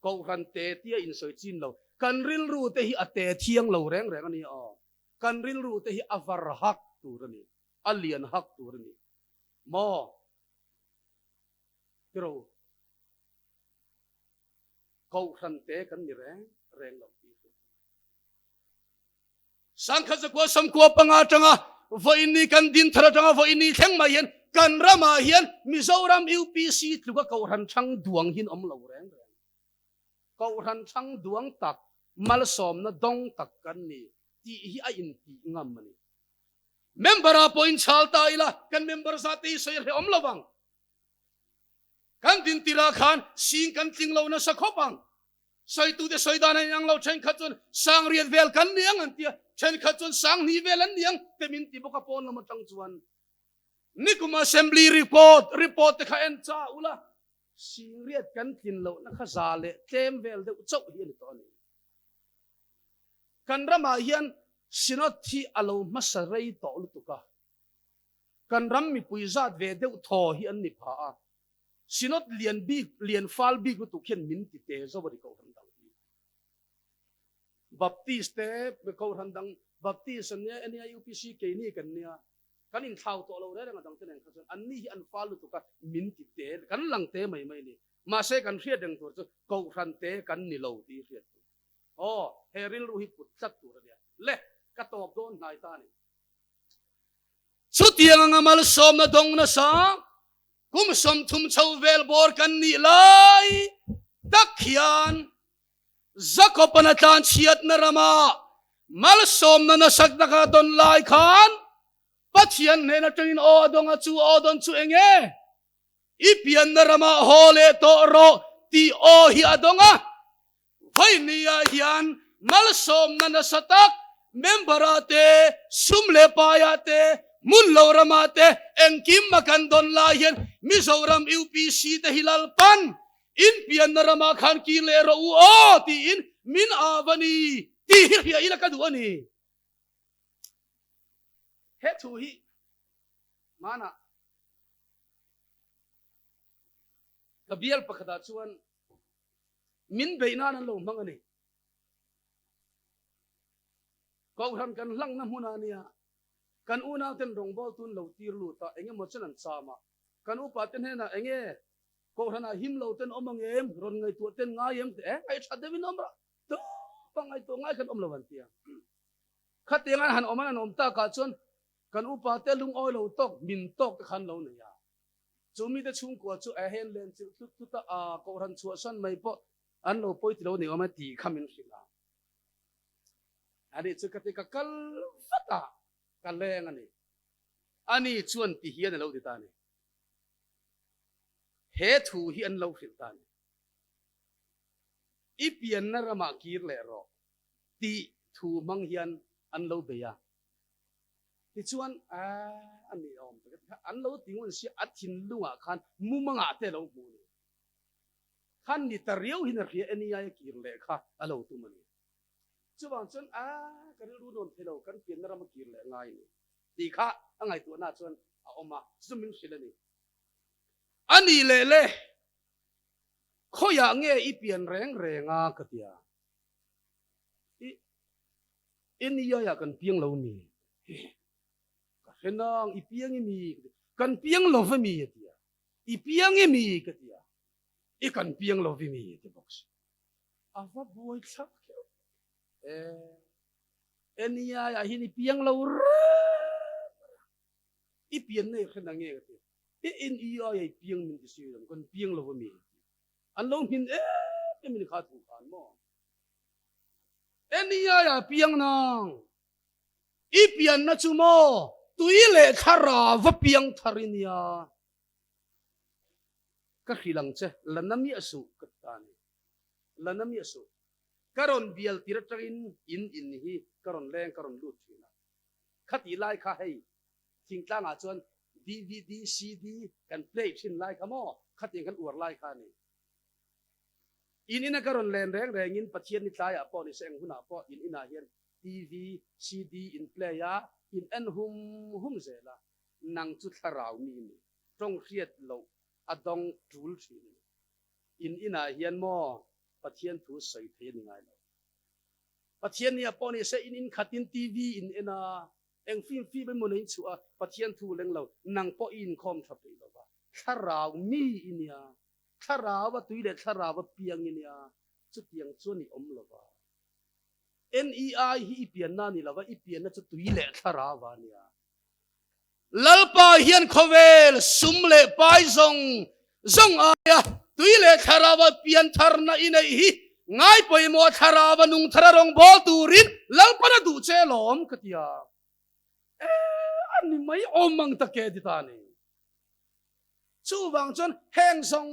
Kohhran te tia insawi chin lo. Kan rilru te hi a te thiang lo reng reng a ni aw. Kan rilru te hi a var hak tur a ni. A lian hak tur a ni. Maw? Tiro, Kohhran te kan ni reng reng lo tih hriat tur. Sangkhat zakua samkua panga atanga vawiin kan din thar atanga vawiin thleng mai hian kan ramah hian Mizoram UPC tluka Kohhran thang duang hin awm lo reng reng. Kohhran thang duang tak, malsawmna dawng tak kan ni tih hi a intih ngam a ni. Member ah pawh in chhal ta ila kan member zat te hi sawi a hrehawm lo vang. Kan din tirah khan sing kan tling lo nasa khawp ang. Sawitute sawi dan a inang lo, thenkhat chuan sang riat vel kan ni ang an ti a, thenkhat chuan sang hnih vel an ni ang te min ti bawk a pawn lam atang chuan. Nikum assembly report report te kha en cha ula, sing riat kan tlin lohna kha za leh tlem vel deuh chauh hi a ni tawh a ni. Kan ramah hian Synod hi a lo hmasa rei tawh lutuk a, kan ram mipui zat ve deuh thaw hi an ni pha a, Synod lian bik, lian fal bik lutuk hian min ti te zo a ni Kohhran dang hi. Baptist te, Kohhran dang Baptist an nia, nia UPC keini kan nia, kan inthlau tawh lo reng reng a dangte nen kha chuan anni hi an fal lutuk a, min ti te, kan lang te mai mai a ni. Mahse kan hriat reng tur chu Kohhran te kan ni lo tih hriat tur. Aw, he rilru hi put tlat tur a nia. Le, ka tawp dawn hnai ta a ni. Chutiang anga malsawmna dawng nasa kum 30 chho vel bawr kan nih lai tak hian Jakob-an a tlan chhiatna rama malsawmna nasa taka dawn lai khan Pathian hnen atangin aw a dawng a, chu aw dawn chu eng nge? I pianna ramah haw leh tawh rawh tih aw hi a dawng a. Vawinia hian malsawmna nasa tak member-ah te, sum leh paiah te, hmun lo ramah te engkim a kan dawn lai hian Mizoram UPC te hi Lalpan in pianna ramah khan kir leh rawh u aw tiin min av a ni tih hi hria ila ka duh a ni. He thu hi hmanah ka bial pakhatah chuan Min beih nan an lo hmang a ni. Kohhran kan hlangna hmun a nia, kan unauten rawngbawltu an lo tir lut a, eng emaw chen an cham a, kan upate hnenah eng nge Kohhranah him lo ten awm ang em, rawn ngaihtuah ten ngai em tih e, ngaihṭha deuhin awm rawh, tawpa ngaihtuah ngai khan awm lo an ti a. Khatiang an han awm an han awm takah chuan kan upate lungawi lo tawk, min tawk te khan lo nei a. Chu mite chhungkua chu a hen len chilh tlut tlut a, aa kohhran chhuahsan mai pawh an lo pawi ti lo ni awm e tih kha min hrilh a. Ani chu ka ti ka kal vat a, ka leng a ni. Ani chuan ti hian a lo ti ta a ni. He thu hi an lo hrilh ta a ni. I pianna ramah kir leh rawh tih thu hmang hian an lo bei a. Tichuan, a ni awm tak a, an lo ti ngun sia, a thinlungah khan mumangah te a lo hmu a ni. Khan ni ta riau hian a hria e nia a kir leh kha a lo tum a ni. Chuvang chuan, a ka rilru nuam thei lo, kan pianna ram a kir leh ngai a ni tih kha a ngaihtuahna chuan a awm a, chu min hrilh a ni. A ni leh le, khawiah nge i pian reng reng a ka ti a. I NEI ah kan piang lo mi? Ka hre nang, i piang i mi? Kan piang lo ve mi a ti a. I piang i mi? Ka ti a. I kan piang lo ve mi a ti bawk si. A va buai thlak keuh. E, NEI ah hian i piang lo reng reng. I pian na i hre na nge ka ti a. I NEI ah i piang min ti si lo, kan piang lo ve mi a ti a. An lo hmin em em in kha thu khan maw? NEI ah piang nang. I pianna chu maw tui leh thlarau va piang thar i nia. Ka hrilh ang che, la na miah suh ka ti ta a ni. La na miah suh. Ka rawn bial tir atangin in in hi ka rawn leng ka rawn lut thin a. Khatih lai kha hei thingtlangah chuan DVD, CD kan play thin lai kha maw khatiang kan uar lai kha a ni. In ina ka rawn len reng rengin Pathian ni tlaiah pawh ni se eng hunah pawh in inah hian TV, CD in play a, in en hum hum zel a, nang chu thlarau mi ni, tawng hriat loh a dawng tul thin a ni. In inah hian maw Pathian thu sawi thei a ni ngai lo. Pathian ni ah pawh ni se in in khatin TV in en a, eng fim fim emaw na in chhuah a, Pathian thu leng lo, nang pawh i inkhawm tha peih lo va, thlarau mi i nia. Thlarau a tui leh thlarau a piang i nia, chutiang chuan i awm lo va. NEI hi i pianna a ni lo va, i pianna chu tui leh thlarau a nia. Lalpa hian khawvel sum leh pai zawng zawng aia tui leh thlarau a pian tharna i neih hi ngai pawimawh thlarau a nung thar a rawngbâwl turin Lalpan a duh che lawm ka ti a. E, a ni mai awm ang tak e ti ta a ni. Chuvang chuan heng zawng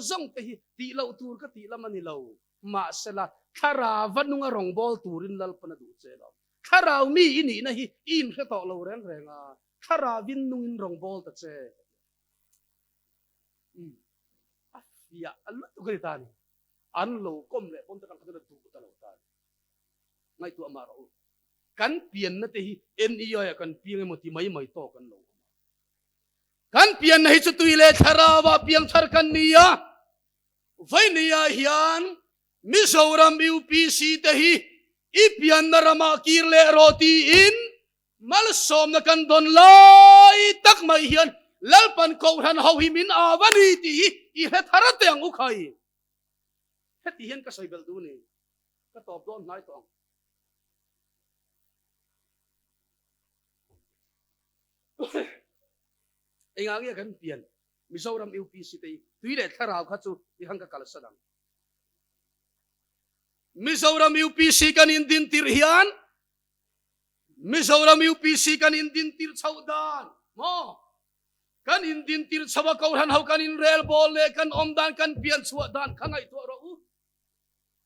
zawng te hi tih loh tur ka tih lam a ni lo. Mahsela, thlarau va nunga rawngbâwl turin Lalpan a duh che lo. Thlarau mi i nihna hi i inhre tawh lo reng reng a, thlarauvin nungin rawngbâwl ta che ka ti a. Umm, a fiah lutuk a ni ta a ni. An lo kawm leh pawn te kan kha chuan a duh ta lo ta a ni. Ngaihtuah mah rawh u. Kan pianna te hi NEI ah kan piang emaw ti mai mai tawk an lo awm a. Kan pianna hi chu tui leh thlarau ah piang thar kan ni a, Vainia hian Mizoram UPC te hi i pianna ramah kir leh rawh tiin malsawmna kan dawn lai tak mai hian Lalpan Kohhran ho hi min au a ni tih hi i hre thar teh ang u khai. Heti hian ka sawi belh duh ni. Ka tawp dawn hnai tawh ang. Engah nge kan pian Mizoram UPC te hi tui leh thlarau kha chu ti khan ka kalsan ang. Mizoram UPC kan indin tirh hian Mizoram UPC kan indin tirh chhoh dan maw? Kan indin tirh chhoh a Kohhran ho kan inrel bawl leh kan awm dan kan pian chhuah dan kha ngaihtuah rawh u.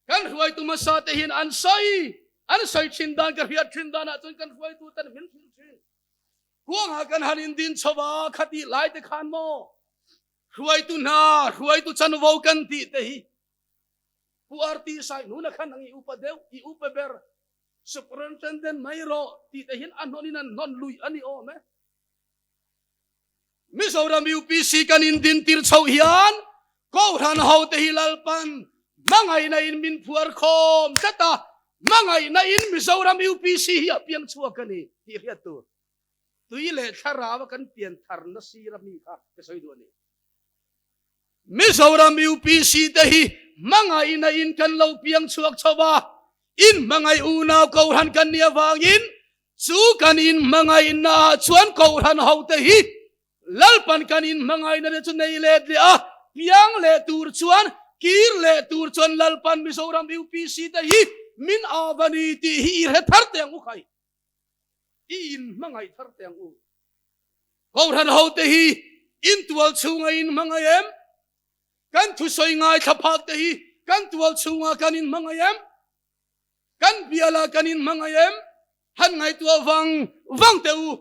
Kan hruaitu hmasa te hian an sawi an sawi thin dan ka hriat thin danah chuan kan hruaitu ten min hrilh thin. Kuangah kan han indin chho a khatih lai te khan maw hruaitu hna hruaitu chanvo kan tih te hi Pu RT Saihnuna khan ang i upa deuh i upa ber Superintendent mai rawh tih te hian a hnawn in an hnawn lui a ni awm e. Mizoram UPC kan indin tir chhoh hian Kohhran hote hi Lalpan hmangaihna in min phuar khawm tlat a, hmangaihna in Mizoram UPC hi a piang chhuak a ni tih hriat tur. Tui leh thlarau a kan pian tharna sir a mi kha ka sawi duh a ni. Mizoram UPC te hi hmangaihna in kan lo piang chhuak chho a, in hmangaih unau Kohhran kan nih avangin Chu kan inhmangaihnaah chuan Kohhran hote hi Lalpan kan inhmangaihna te chu nei let leh a, piang leh tur chuan, kir leh tur chuan Lalpan Mizoram UPC te hi min av a ni tih hi i hre thar teh ang u khai. I inhmangaih thar teh ang u. Kohhran ho te hi intual chhunga inhmangaih em? Kan thusawi ngaithla phak te hi kan tual chhunga kan inhmangaih em? Kan biala kan inhmangaih em? Han ngaihtuah vang vang teh u.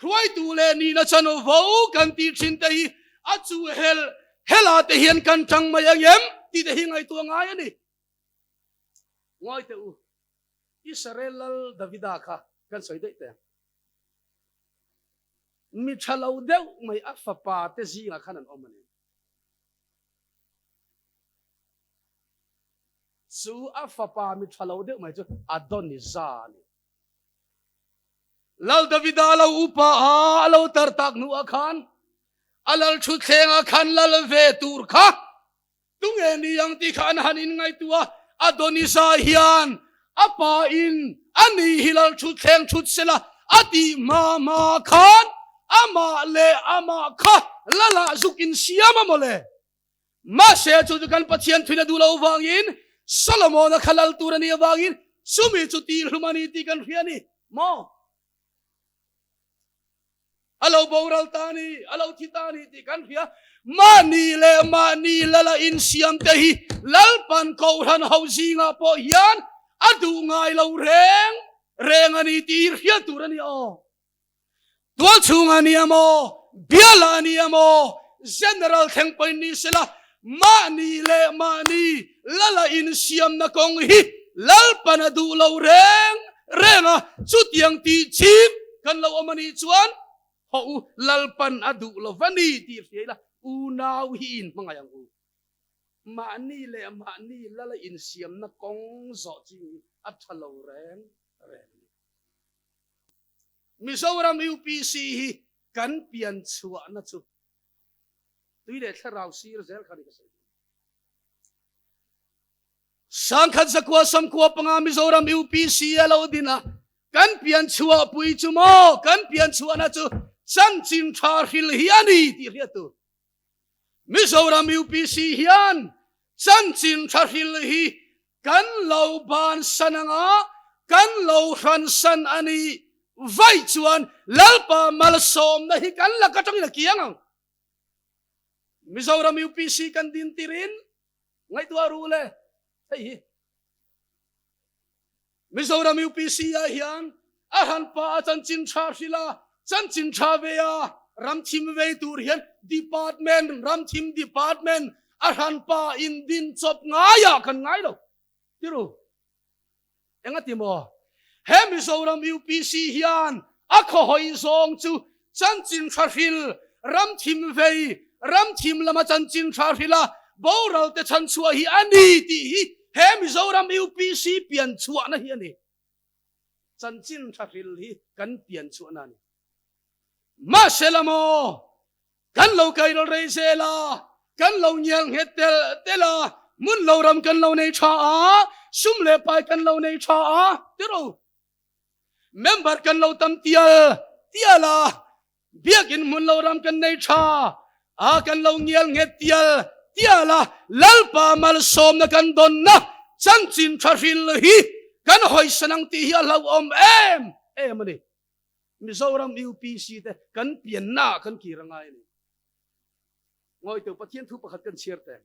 Hruaitu leh nihna chanvo kan tih thin te hi a chu hel hela te hian kan tang mai ang em tih te hi ngaihtuah ngai a ni. Ngawi teh u, Israel lal Davida kha kan sawi daih teh ang. Mi tha lo deuh mai a fapa te zingah khan an awm a ni. Chu a fapa mi tha lo deuh mai chu Adonijah a ni. Lal Davida lo upa a, a lo tar tak hnuah khan a lal thutthlengah khan lal ve tur kha tunge ni ang tih kha an han inngaihtuah a. Adonijah hian a pa in a ni hi lal thutthleng thut sela a tih hma hma khan amah leh amah kha lalah zuk insiam a mawle. Mahse, chu chu kan Pathian thuin a duh loh avangin Solomona kha lal tur a nih avangin chumi chu tihhlum a ni tih kan hria a ni maw? A lo boral ta a ni, a lo thi ta a ni tih kan hria. Mahni leh mahni lala insiam te hi Lalpan Kohhran ho zingah pawh hian a duh ngai lo reng reng a ni tih hi hriat tur a ni aw. Tual chhung a nia maw, bial a nia maw, General thleng pawhin ni sela, mahni leh mahni lala insiamna kawng hi Lalpan a duh lo reng reng a, chutiang tih chip kan lo awm a nih chuan haw u, Lalpan a duh lo va ni tih hria ila, unau hi inhmangaih ang u. Mahni leh mahni lala insiamna kawng zawh ching hi a tha lo reng reng a ni. Mizoram UPC hi kan pian chhuahna chu tui leh thlarau sir zel kha ni ka sawi duh. Sangkhat zakua samkua panga Mizoram UPC a lo din a, kan pian chhuah pui chu maw kan pian chhuahna chu chanchin tha hril hi a ni tih hriat tur. Mizoram UPC hian chanchin tha hril hi kan lo bansan anga kan lo hransan a nih vaih chuan Lalpa malsawmna hi kan lak atangin a kiang ang. Mizoram UPC kan din tirin ngaihtuah ru le hei hi. Mizoram UPC ah hian a hranpa a chanchin tha hril a, chanchin tha ve a ramthim vei tur hian department, ramthim department a hranpa in din chawp ngaiah kan ngai lo. Tiru, engati maw? He Mizoram UPC hian a khawhawi zawng chu chanchin tha hril, ramthim vei, ramthim lama chanchin tha hrila boral te chhanchhuah hi a ni tih hi he Mizoram UPC pian chhuahna hi a ni. Chanchin tha hril hi kan pian chhuahna a ni. Mahse la maw, kan lo kairol rei zel a, kan lo ngial nghet tel tel a, hmun lo ram kan lo nei tha a, sum leh pai kan lo nei tha a, tiro. Member kan lo tam tial tial a, biakinn hmun lo ram kan nei tha a, kan lo ngial nghet tial tial a, Lalpa malsawmna kan dawnna chanchin tha hril hi kan hawisan ang tih hi a hlauhawm em em a ni. Mizoram UPC te kan pianna ah kan kir a ngai a ni. Ngawitu Pathian thu pakhat kan chhiar teh.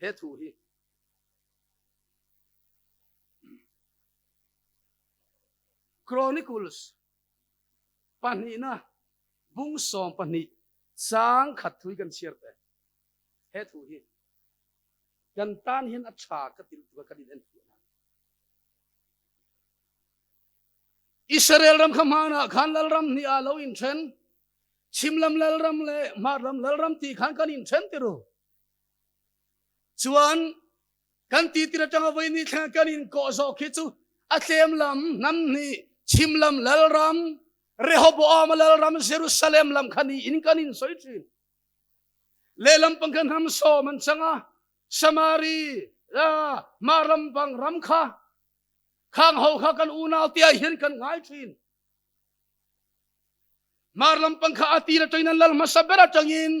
He thu hi. Chronicles pahnihna bung 12 chang khat thu hi kan chhiar teh. He thu hi kan tan hian a tha ka ti lutuk a kan in enfiah nan. Israel ram kha hmanah khan lalram hnih ah lo inthen, chhim lam lalram leh hmar lam lalram tih khan kan inthen ti ru. Chuan kan titir atanga vawi ni thlenga kan inkawh zawh khi chu a tlem lam hnam hnih, chhim lam lalram, Rehoboam-a lalram Jerusalem lam kha niin kan insawi thin. Lehlam pang kha hnam sawm an chang a, Samari, hmar lam pang ram kha Khang ho kha kan unau te ah hian kan ngai thin. Hmar lampang kha a tir atangin an lal hmasa ber atangin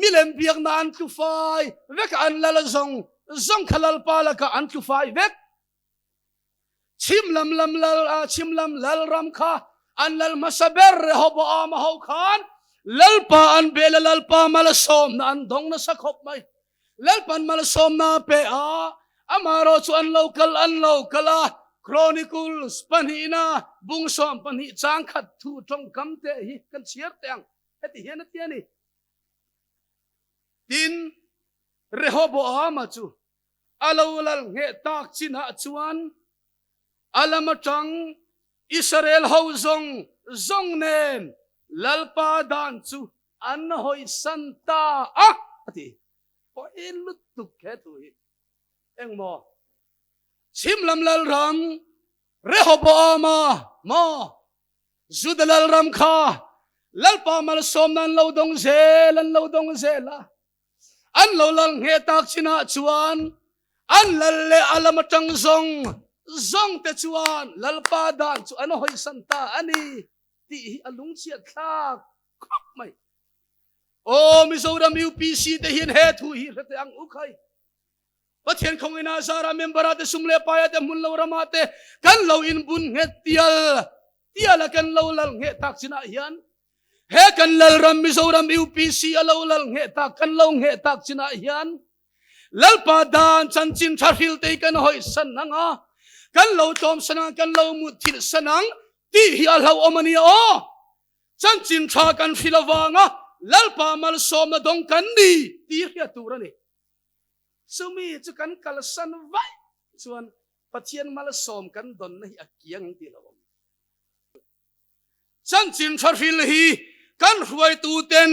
milem biakna an tlu fai vek a, an lal zawng zawng kha Lalpa lakah an tlu fai vek. Chhim lam lam lal a chhim lam lal ram kha an lal hmasa ber Rehoboam a ho khan Lalpa an bel a Lalpa malsawmna an dawng nasa khawp mai. Lalpan malsawmna a pe a, amaherawh chu an lo kal an lo kal a, Chronicles pahnihna bung 12 chang khat thu tawngkam te hi kan chhiar teh ang, heti hian a ti a ni. Tin, Rehoboama chu a lo lal ngheh tak chinah chuan a lam atang Israel ho zawng zawng nen Lalpa dan chu an hawisan ta a, a ti. Pawi lutuk he thu hi. Engmaw? Chhim lam lalram Rehoboama maw? Juda lalram kha Lalpa malsawmna an lo dawng zel, an lo dawng zel a. An lo lal ngheh tak chinah chuan an lal leh a lam atang zawng zawng te chuan Lalpa dan chu an hawisan ta a ni tih hi a lungchhiat thlak khawp mai. Aw Mizoram UPC te hian he thu hi hre teh ang u khai. Pathian khawngina zara member ah te sum leh pai ah te hmun lo ram ah te kan lo inbun nghet tial tial a kan lo lal ngheh tak chinah hian he kan lalram Mizoram UPC a lo lal ngheh tak kan lo ngheh tak chinah hian Lalpa dan chanchin tha hril te kan hawi san anga kan lo tlawm san ang kan lo mut thilh san ang tih hi a hlauhawm a nia aw. Chanchin tha kan hril avanga Lalpa malsawmna dawng kan ni tih hriat tur a ni. Chumi chu kan kalsan vaih chuan Pathian malsawm kan dawnna hi a kiang ang tih lo awm. Chanchin tha hril hi kan hruaituten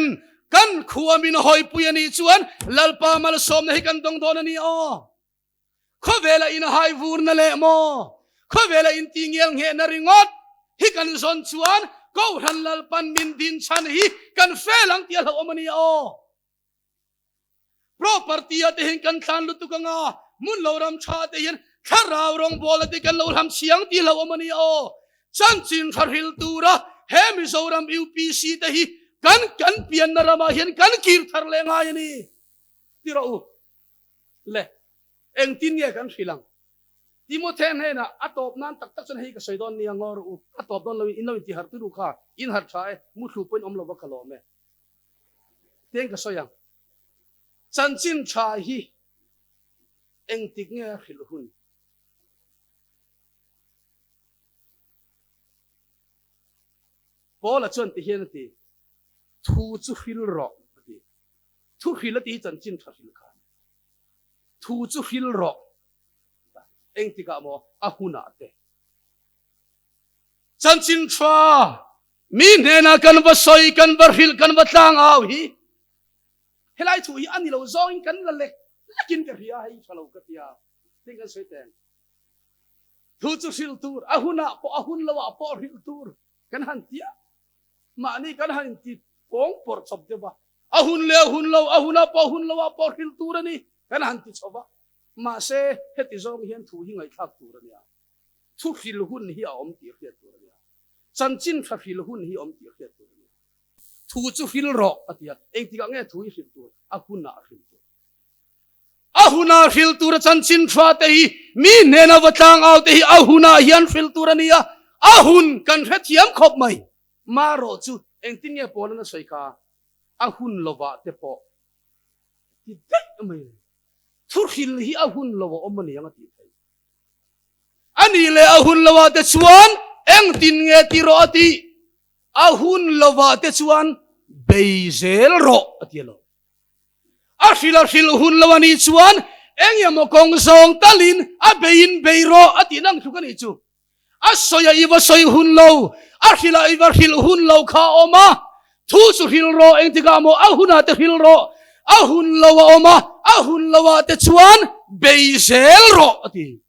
kan khua min hawipui a nih chuan Lalpa malsawmna hi kan dawng dawn a ni aw. Khawvela in hai vurna leh maw khawvela in ti ngial nghehna ringawt hi kan zawn chuan Kohhran Lalpan min din chhan hi kan fel ang tih a hlauhawm a ni aw. Property ah te hian kan tlan lutuk anga, hmun lo ram tha te hian thlarau rawngbawl te kan lo hlam chhiang tih lo awm a ni aw. Chanchin tha hril tura he Mizoram UPC te hi kan kan pianna ramah hian kan kir thar leh ngai a ni. Ti rawh u. Le, engtin nge kan hrilh ang? Timothy hnenah a tawp nan tak tak chuan hei ka sawi dawn nia ngaw rawh u. A tawp dawn loin in lo intiharh tu duh kha in harh tha e, muthlu pawhin awm lova ka lawm e. Teng ka sawi ang. Chanchin tha hi engtik nge a hrilh hun? Paula chuan ti hian a ti, Thu chu hril rawh a ti. Thu hril a ti hi chanchin tha hril kha a ni. Thu chu hril rawh. Engtikah maw a hunah te. Chanchin tha Mi hnenah kan va sawi, kan va hrilh, kan va tlang au hi helai thu hi a ni lo zawngin kan la lek lekin ka hria hei tha lo ka tia tin kan sawi teng. Thu chu hrilh tur, a hunah pawh a hun loah pawh hrilh tur kan han tia mahni kan han inti pawng pawrh chawp deuh va, a hun leh a hun lo, a hunah pawh a hun loah pawh hrilh tur a ni kan han ti chho va. Mahse heti zawng hian thu hi ngaihthlak tur a nia. Thu hrilh hun hi a awm tih hriat tur a nia. Chanchin tha hril hun hi awm tih hriat tur a ni. Thu chu hril rawh a ti a, engtikah nge thu hi hril tur? A hunah a hril tur. A hunah hril tur a chanchin tha te hi mi hnena va tlang au te hi a hunah hian hril tur a ni a, a hun kan hrethiam khawp mai. Marawh chu engtin nge Paula'n a sawi kha? A hun lovah te pawh ti daih mai a ni. Thu hril hi a hun lo a awm a ni ang a tih theih. A nih leh a hun lo ah te chuan engtin nge ti rawh a tih? A hun lo ah te chuan bei zel rawh a ti a lo. A hril a hril hun lo a nih chuan eng emaw kawng zawng talin a beiin bei rawh a tih nang tluk a nih chu. A sawi a i va sawi hun lo, a hrilh a i va hrilh hun lo kha a awm a, thu chu hril rawh, engtikah maw a hunah te hril rawh, a hun lo a awm a, a hun lo ah te chuan bei zel rawh a ti.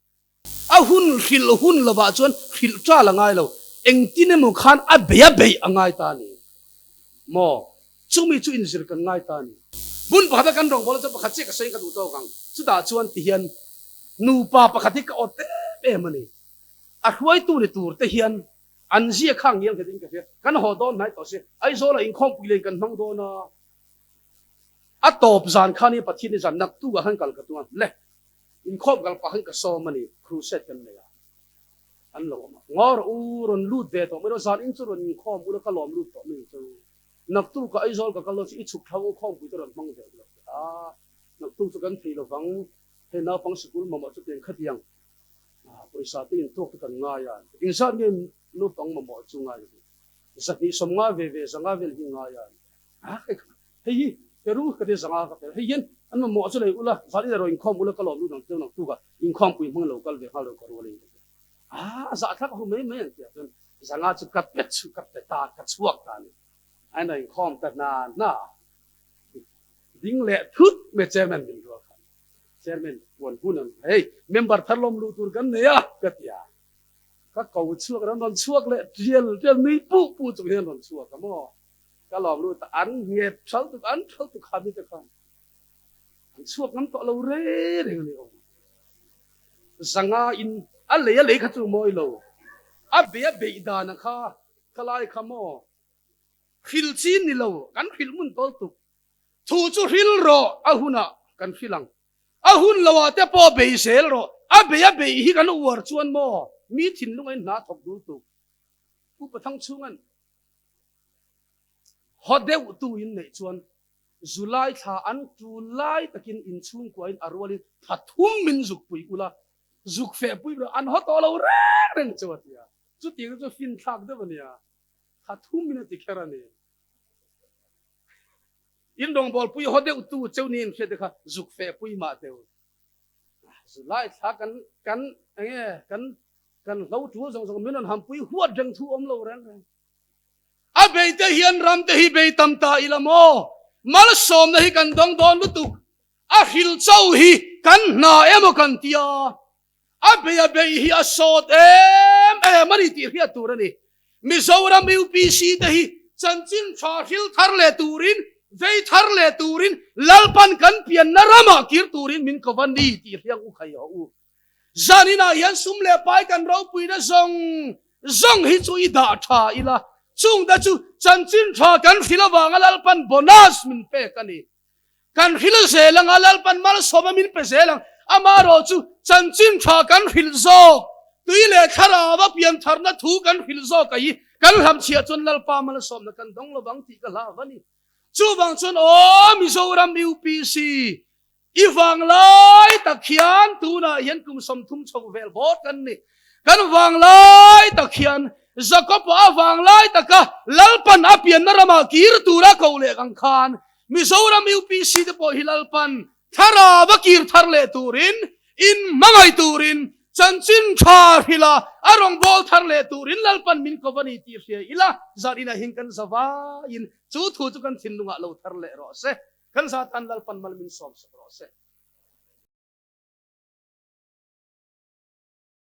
A hun hrilh hun lovah chuan hrilh ṭal a ngai lo, engtin emaw khan a bei a bei a ngai ta a ni maw? Chumi chu inzir kan ngai ta a ni. Hmun pakhata kan rawngbawlna chuan pakhat chiah ka sawi ka duh tawk ang, chutah chuan tihian nupa pakhat hi ka awt em em a ni. A hruaitu ni tur te hian An zia kha ngiang nghet in ka hria. Kan haw dawn hnai tawh si. Aizawl ah inkhawmpui len kan hmang dawn a. A tawp zan khan hi Pathian hi zan naktuk ah khan kal ka tum a. Le, inkhawm kal pah khan ka sawm a ni. Crusade kan nei a. An lo awm a. Ngaw rawh u, rawn lut ve tawh mai rawh. Zan in chu rawn inkhawm ula ka lawm lut tawh mai chu. Naktuk ah Aizawl ka kal dawn chu i chhuk thlang u khawmpui te rawn hmang ve ula. A, naktuk chu kan thei lovang. Hei naupang sikul mamawh chu tiang khatiang. Pawisa te intuak te kan ngai a, engzat nge naupang mamawh chu ngai lo, zahnih sawmnga ve ve zanga vel hi ngai a, hei hi Peru ka tia zanga ka pel, hei hian an mamawh chu lei ula, zan ina rawn inkhawm ula ka lawm lut ang teu nang tuk a, inkhawmpui hmang lo kal ve nghal lo ka rual in ka tia, a zahthlak a hu mai mai an tia chuan zanga chu ka pe chu ka pe ta ka chhuak ta a ni, a ina inkhawm ta hna hna a, ding leh thut mai chairman min rual khan. Chairman puan hun an hei member thar lawm luh tur kan nei a ka ti a, ka ko chhuak ran rawn chhuak leh tial tial nui puh puh chung hian rawn chhuak a maw ka lawm lut a an nghet thal tuk an thal tuk kha mi te khan an chhuak ngam tawh lo re reng a ni awm zanga in a lei a lei kha chu mawi lo a bei a beih dan a kha ka lai kha maw hril chin ni lo kan hrilh mun tawl tuk Thu chu hril rawh, a hunah kan hril ang. A hun loah te pawh bei zel rawh. A bei a beih hi kan uar chuan maw mi thinlung a inhna thawk dul tuk. Pu Pathang chhunga'n haw deuh tu in neih chuan July thla an tul lai takin inchhungkuain a rualin thla thum min zuk pui ula, zuk feh pui rawh, an haw tawh lo reng reng chu a ti a. Chutiang chu finthlak deuh a nia, thla thum in a ti kher a ni. In rawngbawlpui haw deuh tu cheu ni in hriat te kha zuk feh pui mah teu. Zulai thla kan kan enge kan kan hlo tul zawng zawng min rawn hampui huat reng thu awm lo reng reng. A bei te hian ram te hi bei tam ta ila maw? Malsawmna hi kan dawng dawn lutuk. A hril cho hi kan hna emaw kan tia. A bei a bei hi a sawt em em a ni tih hriat tur a ni. Mizoram UPC te hi chanchin tha hril thar leh turin, vei thar leh turin, Lalpan kan pianna ramah kir turin min ko va ni tih hriang u khai haw u. Zaninah hian sum leh pai kan ropuina zawng zawng hi chu i dah tha ila, chungte chu chanchin tha kan hril avanga Lalpan bonus min pek a ni. Kan hril zel ang a, Lalpan malsawm a min pe zel ang. Amaherawh chu chanchin tha kan hril zawk, tui leh thlarau a piantharna thu kan hril zawk a hi kan hlamchhiah chuan Lalpa malsawmna kan dawng lo vang tih ka hlau a ni. Chuvang chuan aw Mizoram UPC i vanglai tak hian tunah hian kum 30 chho vel bawt kan ni. Kan vanglai tak hian Jakob-a a vanglai taka Lalpan a pianna ramah kir tura ko leh ang khan Mizoram UPC te pawh hi Lalpan thlarau a kir thar leh turin, in hmangaih turin, chanchin tha hrilh a, a rawngbâwl thar leh turin Lalpan min ko va ni tih hria ila, zan inah hian kan za vaiin chu thu chu kan thinlungah lo thar leh rawh se. Kan za tan Lalpan mal min sawmsak rawh se.